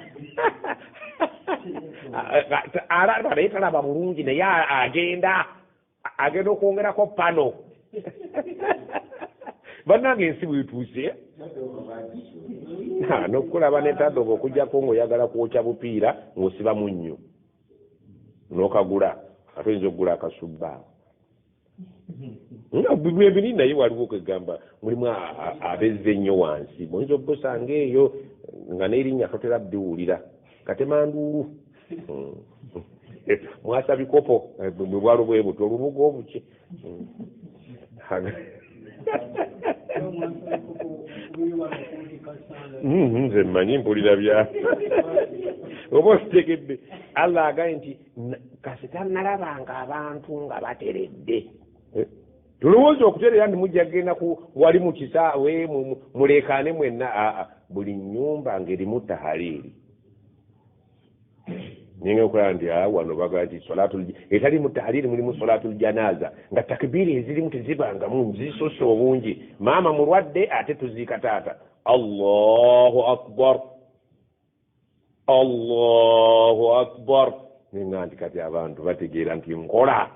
Speaker 2: alaba naye talaba bulungi, naye agenda okwongerako pano. Bannange ensi bwetuuse n'okulaba n'etadogo okuggyako ng'oyagala kwokya bupiira ng'osiba munnyo n'okagula, ate oyinza okugula akasubba nga bwebiri, naye waliwo okwegamba mulimu abezze ennyo wansi, oyinza okugusanga eyo nga n'erinnya totera ddiwulira katemanduulu mwasa bikopo bwe bwalo bwe buti olubuga obuki. Nze mmanyi mpulira bya oba okitegedde. Allah agambye nti kasita nalabanga abantu nga bateredde. Tulowooza okuterera nti mujja kugenda wali mu kisaawe muleekaane mwenna. Aa, buli nnyumba ng'erimu tahaliiri. Ninga okulaba nti wano bagamba nti solatul etali mu tahaliiri mulimu solatul janaza, nga takbiiri ezirimu tezibangamu, zisusse obungi. Maama mulwadde ate tuziika taata. Allahu akbar, Allahu akbar. Ninga nti kati abantu bategeera nti nkola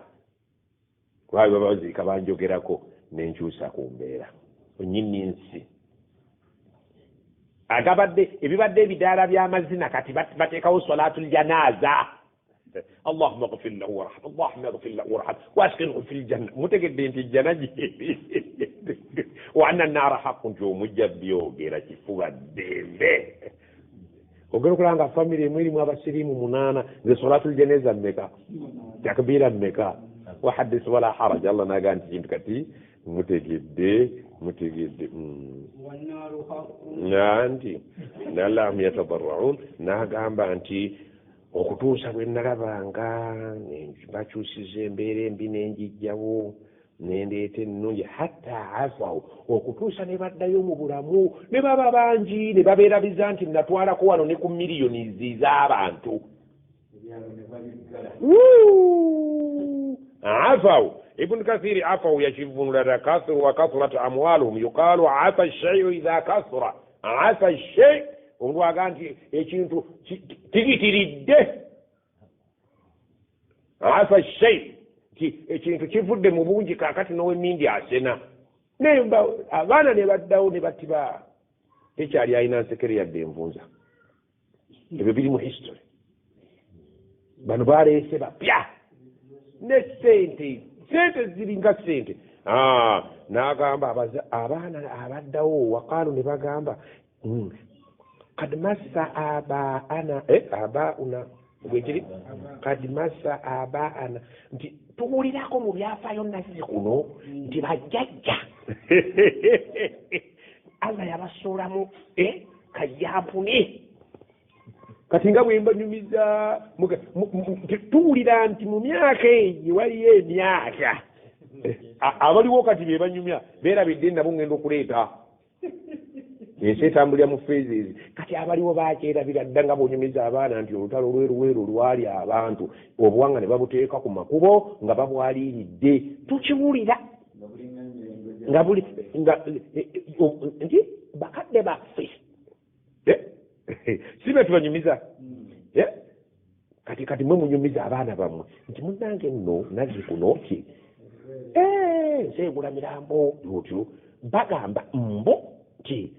Speaker 2: kuba baba baziika banjogerako nenkyusa ku mbeera nnyini nsi. Agabadde ebibadde ebidaala by'amazina kati bateekawo solatul janaza. Allahumma ghfir lahu warham, Allahumma ghfir lahu warham waskinhu fil janna. Mutegedde nti jjana gyeri wa anna nnaara haqqun, nti omujja byogera kifuba ddembe. Ogenda okulaba nga famire emu erimu abasiriimu 8, nze solatul janaza mmeka, takbiira mmeka, wahaddith wala haraj. Allah n'agamba nti kintu kati mutegedde mutegedde. Nti nalahum yatadarraun, n'agamba nti okutuusa bwe nalabanga bakyusiza embeera embi nenjijjawo nendeeta ennungi, hatta afaw, okutuusa ne baddayo mu bulamu ne baba bangi ne babeerabiza nti natwalako wano ne ku miliyoni z'abantu. Afaw Ibn Kathiri afaw yakivunula kathuru wa kathurat amwaluhum, yuqalu afa shayu idha kathura. Afa shay, omuntu agamba nti ekintu kiyitiridde. Afa shay, ekintu kivudde mu bungi kaakati n'ow'emmindi asena. Abaana ne baddawo ne batiba, tekyali alina nsekere yadde envunza. Ebyo biri mu history. Bano baleese bapya ne sente, sente ziringa sente. N'agamba abaana abaddawo waqaalu ne bagamba kad massa abaana abauna bwekiri kad massa abaana, nti tuwulirako mu byafaayo nazzi kuno nti bajjajja Allah yabasuulamu kayampuni. Kati nga bwe mbanyumiza tuwulira nti mu myaka eyo waliyo emyaka abaliwo kati be banyumya beerabidde nabo ngenda okuleeta ensi etambulira mu phases. Kati abaliwo bakyerabira dda nga bw'onyumiza abaana nti olutalo lweruweru lwali abantu obuwanga ne babuteeka ku makubo nga babwaliiridde. Tukiwulira nga buli nga nti bakadde baffe si be tubanyumiza. Kati mwe munyumiza abaana bammwe nti munnange nno nazzi kuno ki nsi egula mirambo otyo. Bagamba mbo nti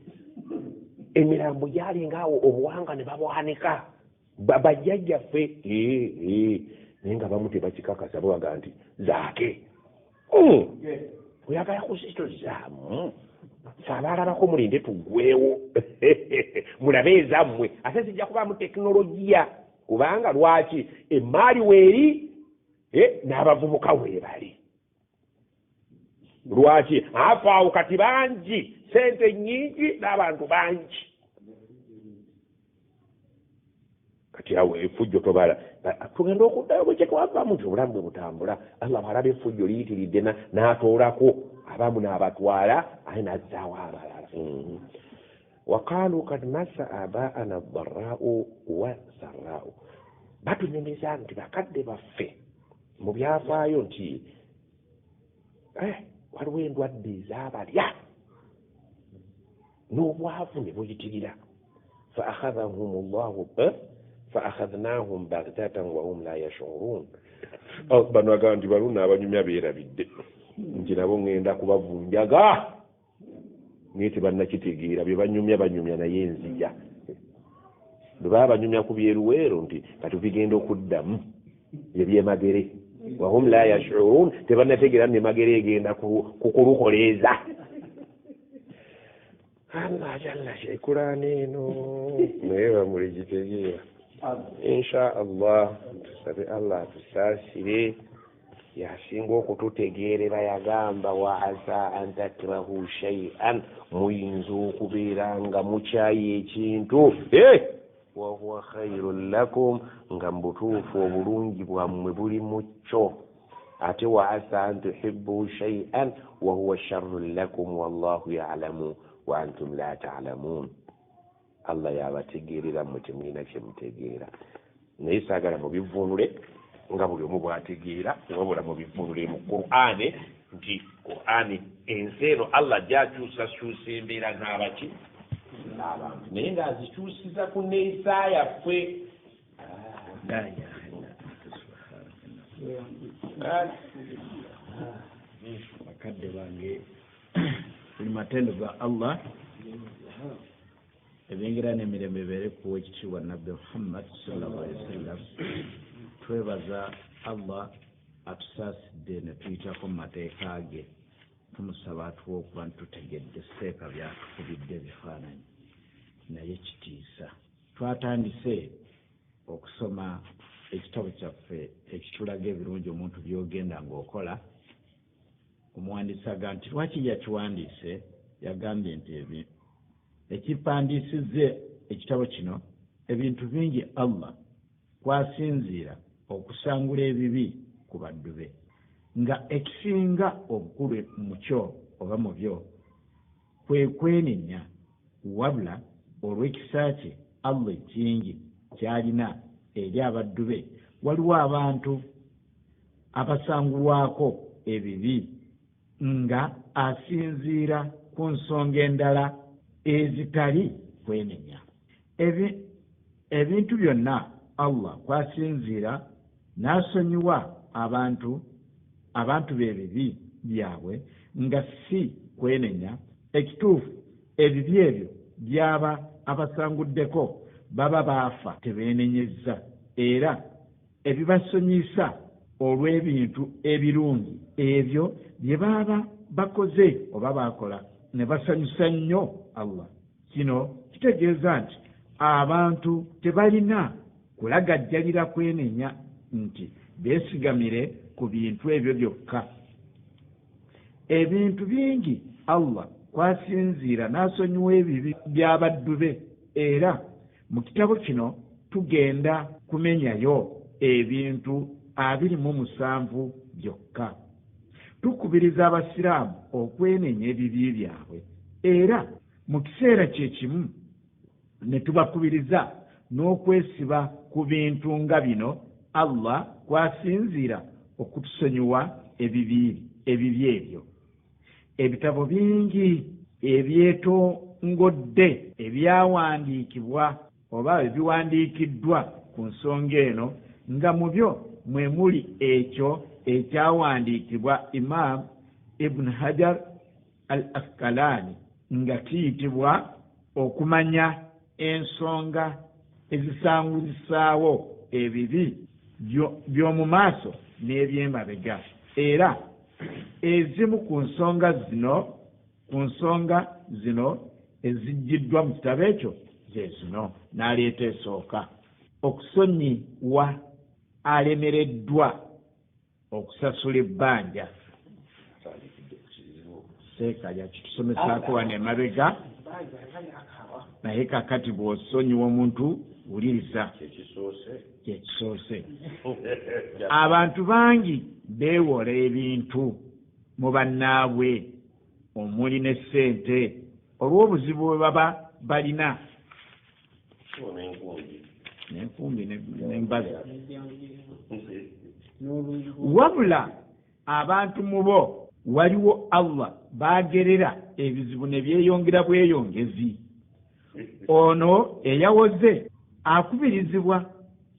Speaker 2: emirambo gyalingaawo obuwanga ne babwanika bajjajjaffe, naye nga bamu tebakikakasa, babaga nti zaake oyagala kuzito zaamu fe abaalabako mulinde tuggwewo mulabe ezammwe, ate zijja kubaamu tekinologiya kubanga lwaki emaali weeri n'abavubuka weebali. Lwaki afa awo kati bangi, sente nnyingi n'abantu bangi. Kati awo effujjo tobala, tugenda okuddayo bwe kyetwavaamu nti obulamu bwe butambula. Allah bw'alaba effujjo liyitiridde n'atoolako abamu n'abatwala ate n'azzaawo abalala. Waqaalu kad massa abaana dharraau wa sarraau, batunyumiza nti bakadde baffe mu byafaayo nti waliwo endwadde ezaabalya n'obwavu ne buyitirira. Fa akhadhahum llahu fa akhadhnahum baghtatan wa hum la yash'urun. Bano agamba nti baluna abanyumya beerabidde nti nabo ŋŋenda kubavunjaga, naye tebannakitegeera bye banyumya banyumya naye nzija. Bwe baba banyumya ku byeruweero nti kati bigenda okuddamu ebyemagere, wahum la yash'urun, tebannategeera nti emagere egenda kukulukoleeza. Allah jalla ekulaana eno naye bamuligitegeera. Insha Allah tusabe Allah atusaasire, yasinga okututegeerera. Yagamba wa asa an takrahu shay'an, muyinza okubeera nga mukyaye ekintu wa huwa khairun lakum, nga mu butuufu obulungi bwammwe buli mu kyo. Ate wa asa an tuhibbu shay'an wa huwa sharrun lakum wallahu ya'lamu wa antum la ta'lamun. Allah yabategeerera mmwe temulina kye mutegeera. Naye saagala mubivvuunule nga buli omu bw'ategeera, wabula mubivvuunule mu Qur'ani nti Qur'ani ensi eno Allah gy'akyusakyusa embeera z'abaki abantu, naye ng'azikyusiza ku nneeyisa yaffe.
Speaker 3: Bakadde bange, buli matendo ga Allah, ebyengera n'emirembe bibeere ku w'ekitiibwa Nabbi Muhammad sallallahu alaihi wasallam. Twebaza Allah atusaasidde ne tuyitako mu mateeka ge. Tumusaba atuwe okuba ntutegedde seeka byatukubidde ebifaananyi, naye kitiisa. Twatandise okusoma ekitabo kyaffe ekitulaga ebirungi omuntu by'ogenda ng'okola. Omuwandiisi agamba nti lwaki yakiwandiise, yagambye nti ekipandiisizza ekitabo kino ebintu bingi Allah kwasinziira okusangula ebibi ku baddu be, nga ekisinga obukulu mu kyo oba mu byo kwe kwenenya, wabula olw'ekisa kye Allah ekingi ky'alina eri abaddu be, waliwo abantu abasangulwako ebibi nga asinziira ku nsonga endala ezitali kwenenya. Ebintu byonna Allah kwasinziira n'asonyiwa abantu b'ebibi byabwe nga si kwenenya, ekituufu ebibi ebyo byaba abasanguddeko baba baafa tebeenenyezza, era ebibasonyiyisa olw'ebintu ebirungi ebyo bye baba bakoze oba baakola ne basanyusa nnyo Allah. Kino kitegeeza nti abantu tebalina kulagajjalira kwenenya nti beesigamire ku bintu ebyo byokka. Ebintu bingi Allah kw'asinziira n'asonyiwa ebibi by'abaddu be, era mu kitabo kino tugenda kumenyayo ebintu 27 byokka. Tukubiriza Abasiraamu okwenenya ebibi byabwe, era mu kiseera kye kimu ne tubakubiriza n'okwesiba ku bintu nga bino Allah kw'asinziira okutusonyiwa ebibi ebyo. Ebitabo bingi ebyetongodde ebyawandiikibwa oba ebiwandiikiddwa ku nsonga eno, nga mu byo mwe muli ekyo ekyawandiikibwa Imam Ibn Hajar al Askalani nga kiyitibwa Okumanya Ensonga Ezisanguzisaawo Ebibi By'omu Maaso n'Eby'emabega. Era ezimu ku nsonga zino ku nsonga zino eziggyiddwa mu kitabo ekyo ze zino. N'aleeta esooka, okusonyiwa alemereddwa okusasula ebbanja. Seeka yakitusomesaako wano emabega, naye kakati bw'osonyiwa omuntu wuliriza kyekisoose. Abantu bangi beewola ebintu mu bannaabwe omuli ne ssente olw'obuzibu bwe baba balina n'enkumbi n'embazi. Wabula abantu mu bo waliwo Allah baagerera ebizibu ne byeyongera bweyongezi. Ono eyawoze akubirizibwa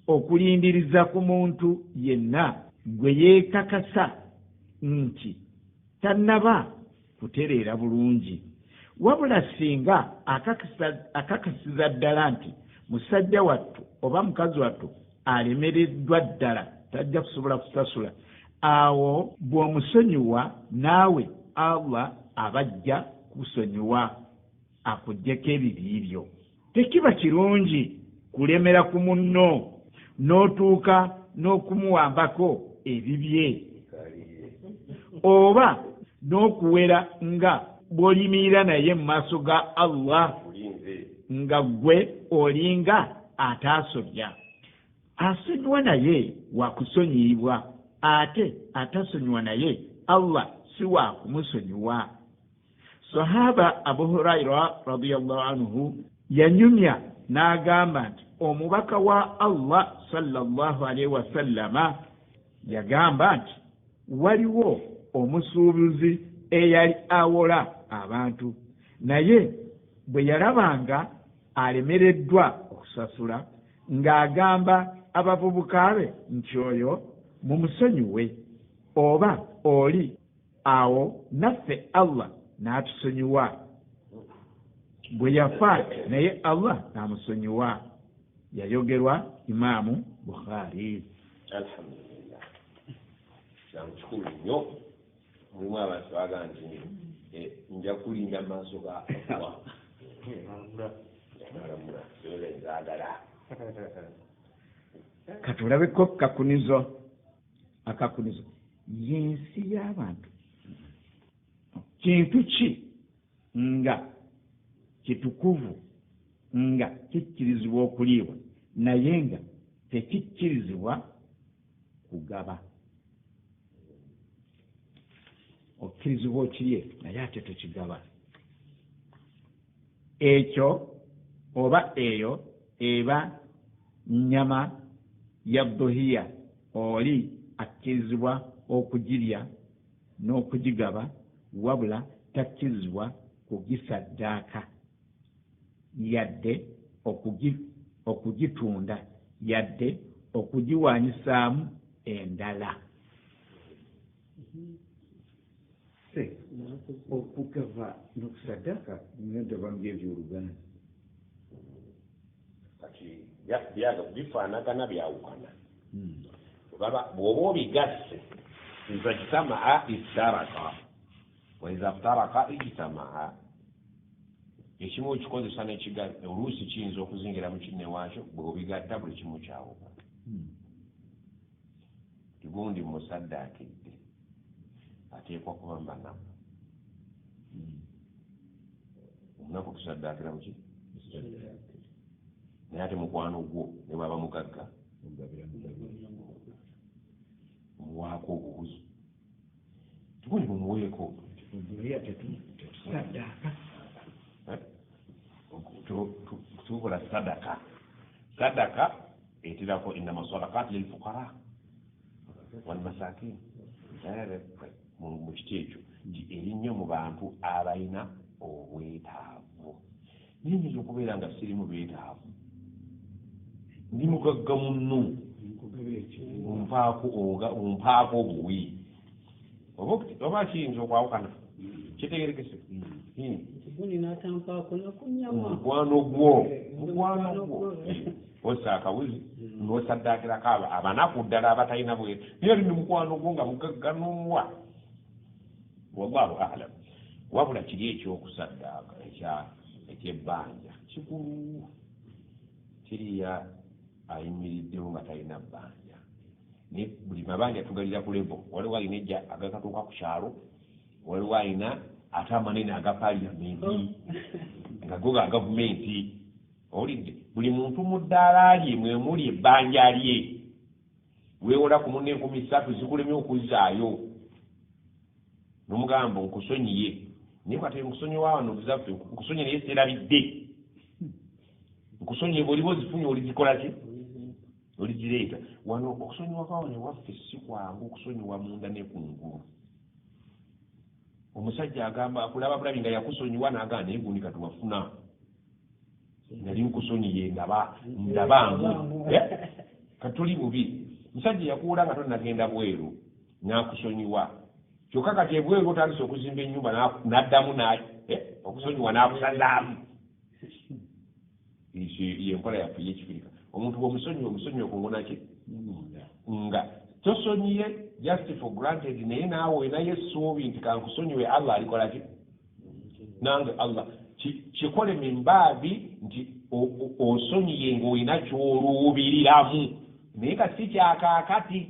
Speaker 3: okulindiriza ku muntu yenna gwe yeekakasa nti tannaba kutereera bulungi. Wabula singa akakasiza ddala nti musajja wattu oba mukazi wattu alemereddwa ddala tajja kusobola kusasula, awo bw'omusonyiwa naawe Allah aba ajja kukusonyiwa akuggyeko ebibi byo. Tekiba kirungi kulemera ku munno n'otuuka n'okumuwambako ebibye oba n'okuwera nga bw'oyimirira naye mu maaso ga Allah nga ggwe olinga ataasobya. Asonyiwa naye wa kusonyiyibwa ate atasonyiwa naye Allah si wa kumusonyiwa. Sahaba Abu Huraira radiyallahu anhu yanyumya n'agamba nti Omubaka wa Allah sallallahu alaihi wasallama yagamba nti waliwo omusuubuzi eyali awola abantu, naye bwe yalabanga alemereddwa okusasula ng'agamba abavubuka be nti oyo mumusonyiwe oba oli awo naffe Allah n'atusonyiwa. Bwe yafa naye Allah n'amusonyiwa. Yayogerwa Imaamu Bukhari.
Speaker 2: Alhamdulillah, kiramu kikulu nnyo. Mulimu abantu baga nti nja kulinda mu maaso ga Allah alamula nzaagala.
Speaker 3: Katulabeko kakunizo akakunizo y'ensi y'abantu. Kintu ki nga kitukuvu nga kikkirizibwa okuliibwa naye nga tekikkirizibwa kugaba? Okkirizibwa okirye naye ate tokigaba. Ekyo oba eyo eba nnyama ya dhuhiya, oli akkirizibwa okugirya n'okugigaba, wabula takkirizibwa kugisaddaaka yadde okugitunda yadde okugiwaanyisaamu endala. Okugava n'okusaddaaka ndaba ng'ebyoluganda.
Speaker 2: Kati bifaanagana byawukana. Bw'oba obigasse iza jtamaa iftaraka wa iza iftaraka ijtamaa. Ekimu okikozesa n'ekigatta oluusi kiyinza okuzingira mu kinne waakyo bw'obigatta buli kimu kyawukana. Gundi musaddaakedde ateekwa kuba mbanaku. Omunaku tusaddaakira muki? Naye ate mukwano gwo ne bw'aba mugagga omuwaako obuwi. Tigundi mumuweeko.
Speaker 3: Tetusaddaaka.
Speaker 2: Tukola sadaka. Sadaka etirako innama sadaqaati lilfuqara walmasakin. Mu kiti ekyo eri nnyo mu bantu abalina obwetaavu. Naye nyinza okubeera nga sirimu beetaavu, ndi mugagga munno, ompaako obuwi. Oba kiyinza okwawukana kitegerekese. Mukwano gwo ossa akawuzi n'osaddaakirako abanaku ddala abatalina bwe naye oli mukwano gwo nga mugagga n'omuwa. Wallahu a'lam. Wabula kiri ekyokusaddaaka ekyebbanja kikulu. Kiriya ayimiriddewo nga talina bbanja. Naye buli mabanja tugalira ku levo. Waliwo alina ejja agakatuuka ku kyalo, waliwo alina ate amanene aga paaliyamenti nga go ga gavumenti. Owulidde buli muntu mu ddaala lye mwe muli ebbanja lye. Weewola ku munne 3,000 zikulemye okuzzaayo n'omugamba nkusonyiye, naye kati nkusonyiwa wano zaffe nkusonyiye naye seerabidde nkusonyiye bw'oliba ozifunye olizikola ki? Olizireeta. Wano okusonyiwa kwa wano ewaffe si kwangu okusonyiwa munda ne kungulu. Omusajja agamba akulaba bulabi nga yakusonyiwa n'agamba naye gundi kati wafuna nali nkusonyiye ndabaamu katuli bubi. Musajja yakuwola nga tonnagenda bweru n'akusonyiwa, kyokka kati ebweru otandise okuzimba ennyumba n'addamu okusonyiwa n'akusazaamu. Yenkola yaffe ey'ekifirika. Omuntu bw'omusonyiwa omusonyiwa kungona ki nga tosonyiye just for granted, naye naawe olinayo essuubi nti kankusonyiwe Allah alikola ki nange Allah kikole mimbaabi nti osonyiye ng'olina ky'oluubiriramu naye nga si kyakaakati.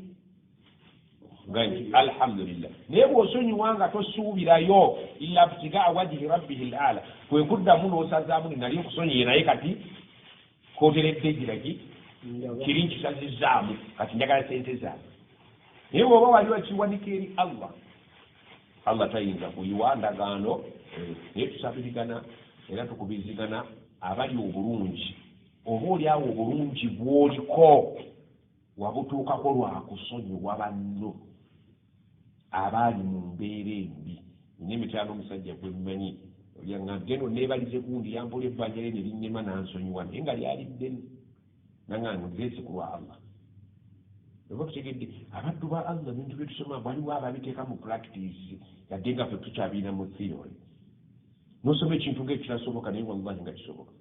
Speaker 2: Alhamdulillah. Naye bw'osonyiwa nga tosuubirayo illa btigaa wajhi rabbihi l-aala, kwe kuddamu n'osazaamu nali nkusonyiye naye kati koteredde giraki kiri nkisazizzaamu kati njagala sente zange. Naye bw'oba wali wakiwanika eri Allah, Allah tayinza kuyiwa ndagaano. Naye tusabirigana era tukubizigana abali obulungi, oba oli awo obulungi bw'oliko wabutuukako lwa kusonyiwa banno abaali mu mbeera embi. Nina emityano omusajja gwe mmanyi olyaŋŋamba genda onneebalize gundi yampola ebbanja lye ne linnema n'ansonyiwa naye nga lyali ddene naŋŋamba nzeesi ku lwa Allah. Oba kutegedde abaddu ba Allah ebintu bye tusoma waliwo ababiteeka mu practice yadde nga ffe tukyabiina mu theory. N'osoma ekintu ng'ekitasoboka naye wallahi nga kisoboka.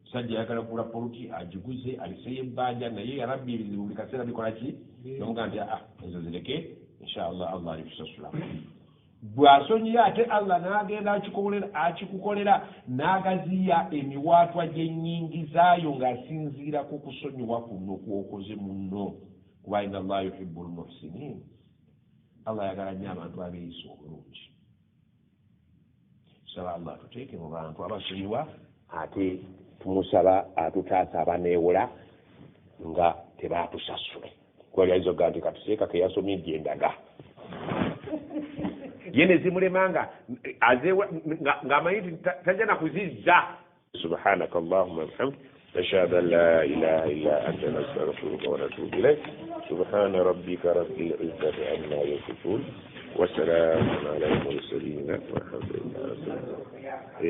Speaker 2: Musajja ayagala kugula poloti agiguze aliseyo ebbanja naye yarabbi ebizibu buli kaseera bikola ki? N'omugamba nti ezo zireke inshallah Allah alikusasula. Bw'asonyiye ate Allah n'agenda akikukolera n'agaziya emiwaatwa gy'ennyingizaayo ng'asinziira ku kusonyiwa kuno kw'okoze munno. Kuba inna Allah yuhibbul muhsinin, Allah ayagala nnyo abantu abeeyisa obulungi. Tusaba Allah atuteeke mu bantu abasonyiwa ate tumusaba atutaasa abaneewola nga tebatusasule. Kuba lyayinza okugamba nti katuseeka ke yasomye gye ndaga ye ne zimulema nga ng'amanyi nti tajja na kuzizza. Subhanaka Allahumma bihamdik nashhadu an la ilaha illa anta nastaghfiruka wa natubu ilayk. Subhana rabbika rabbil izzati amma yasifun wa salamun ala al mursalin walhamdulillahi rabbil alamin.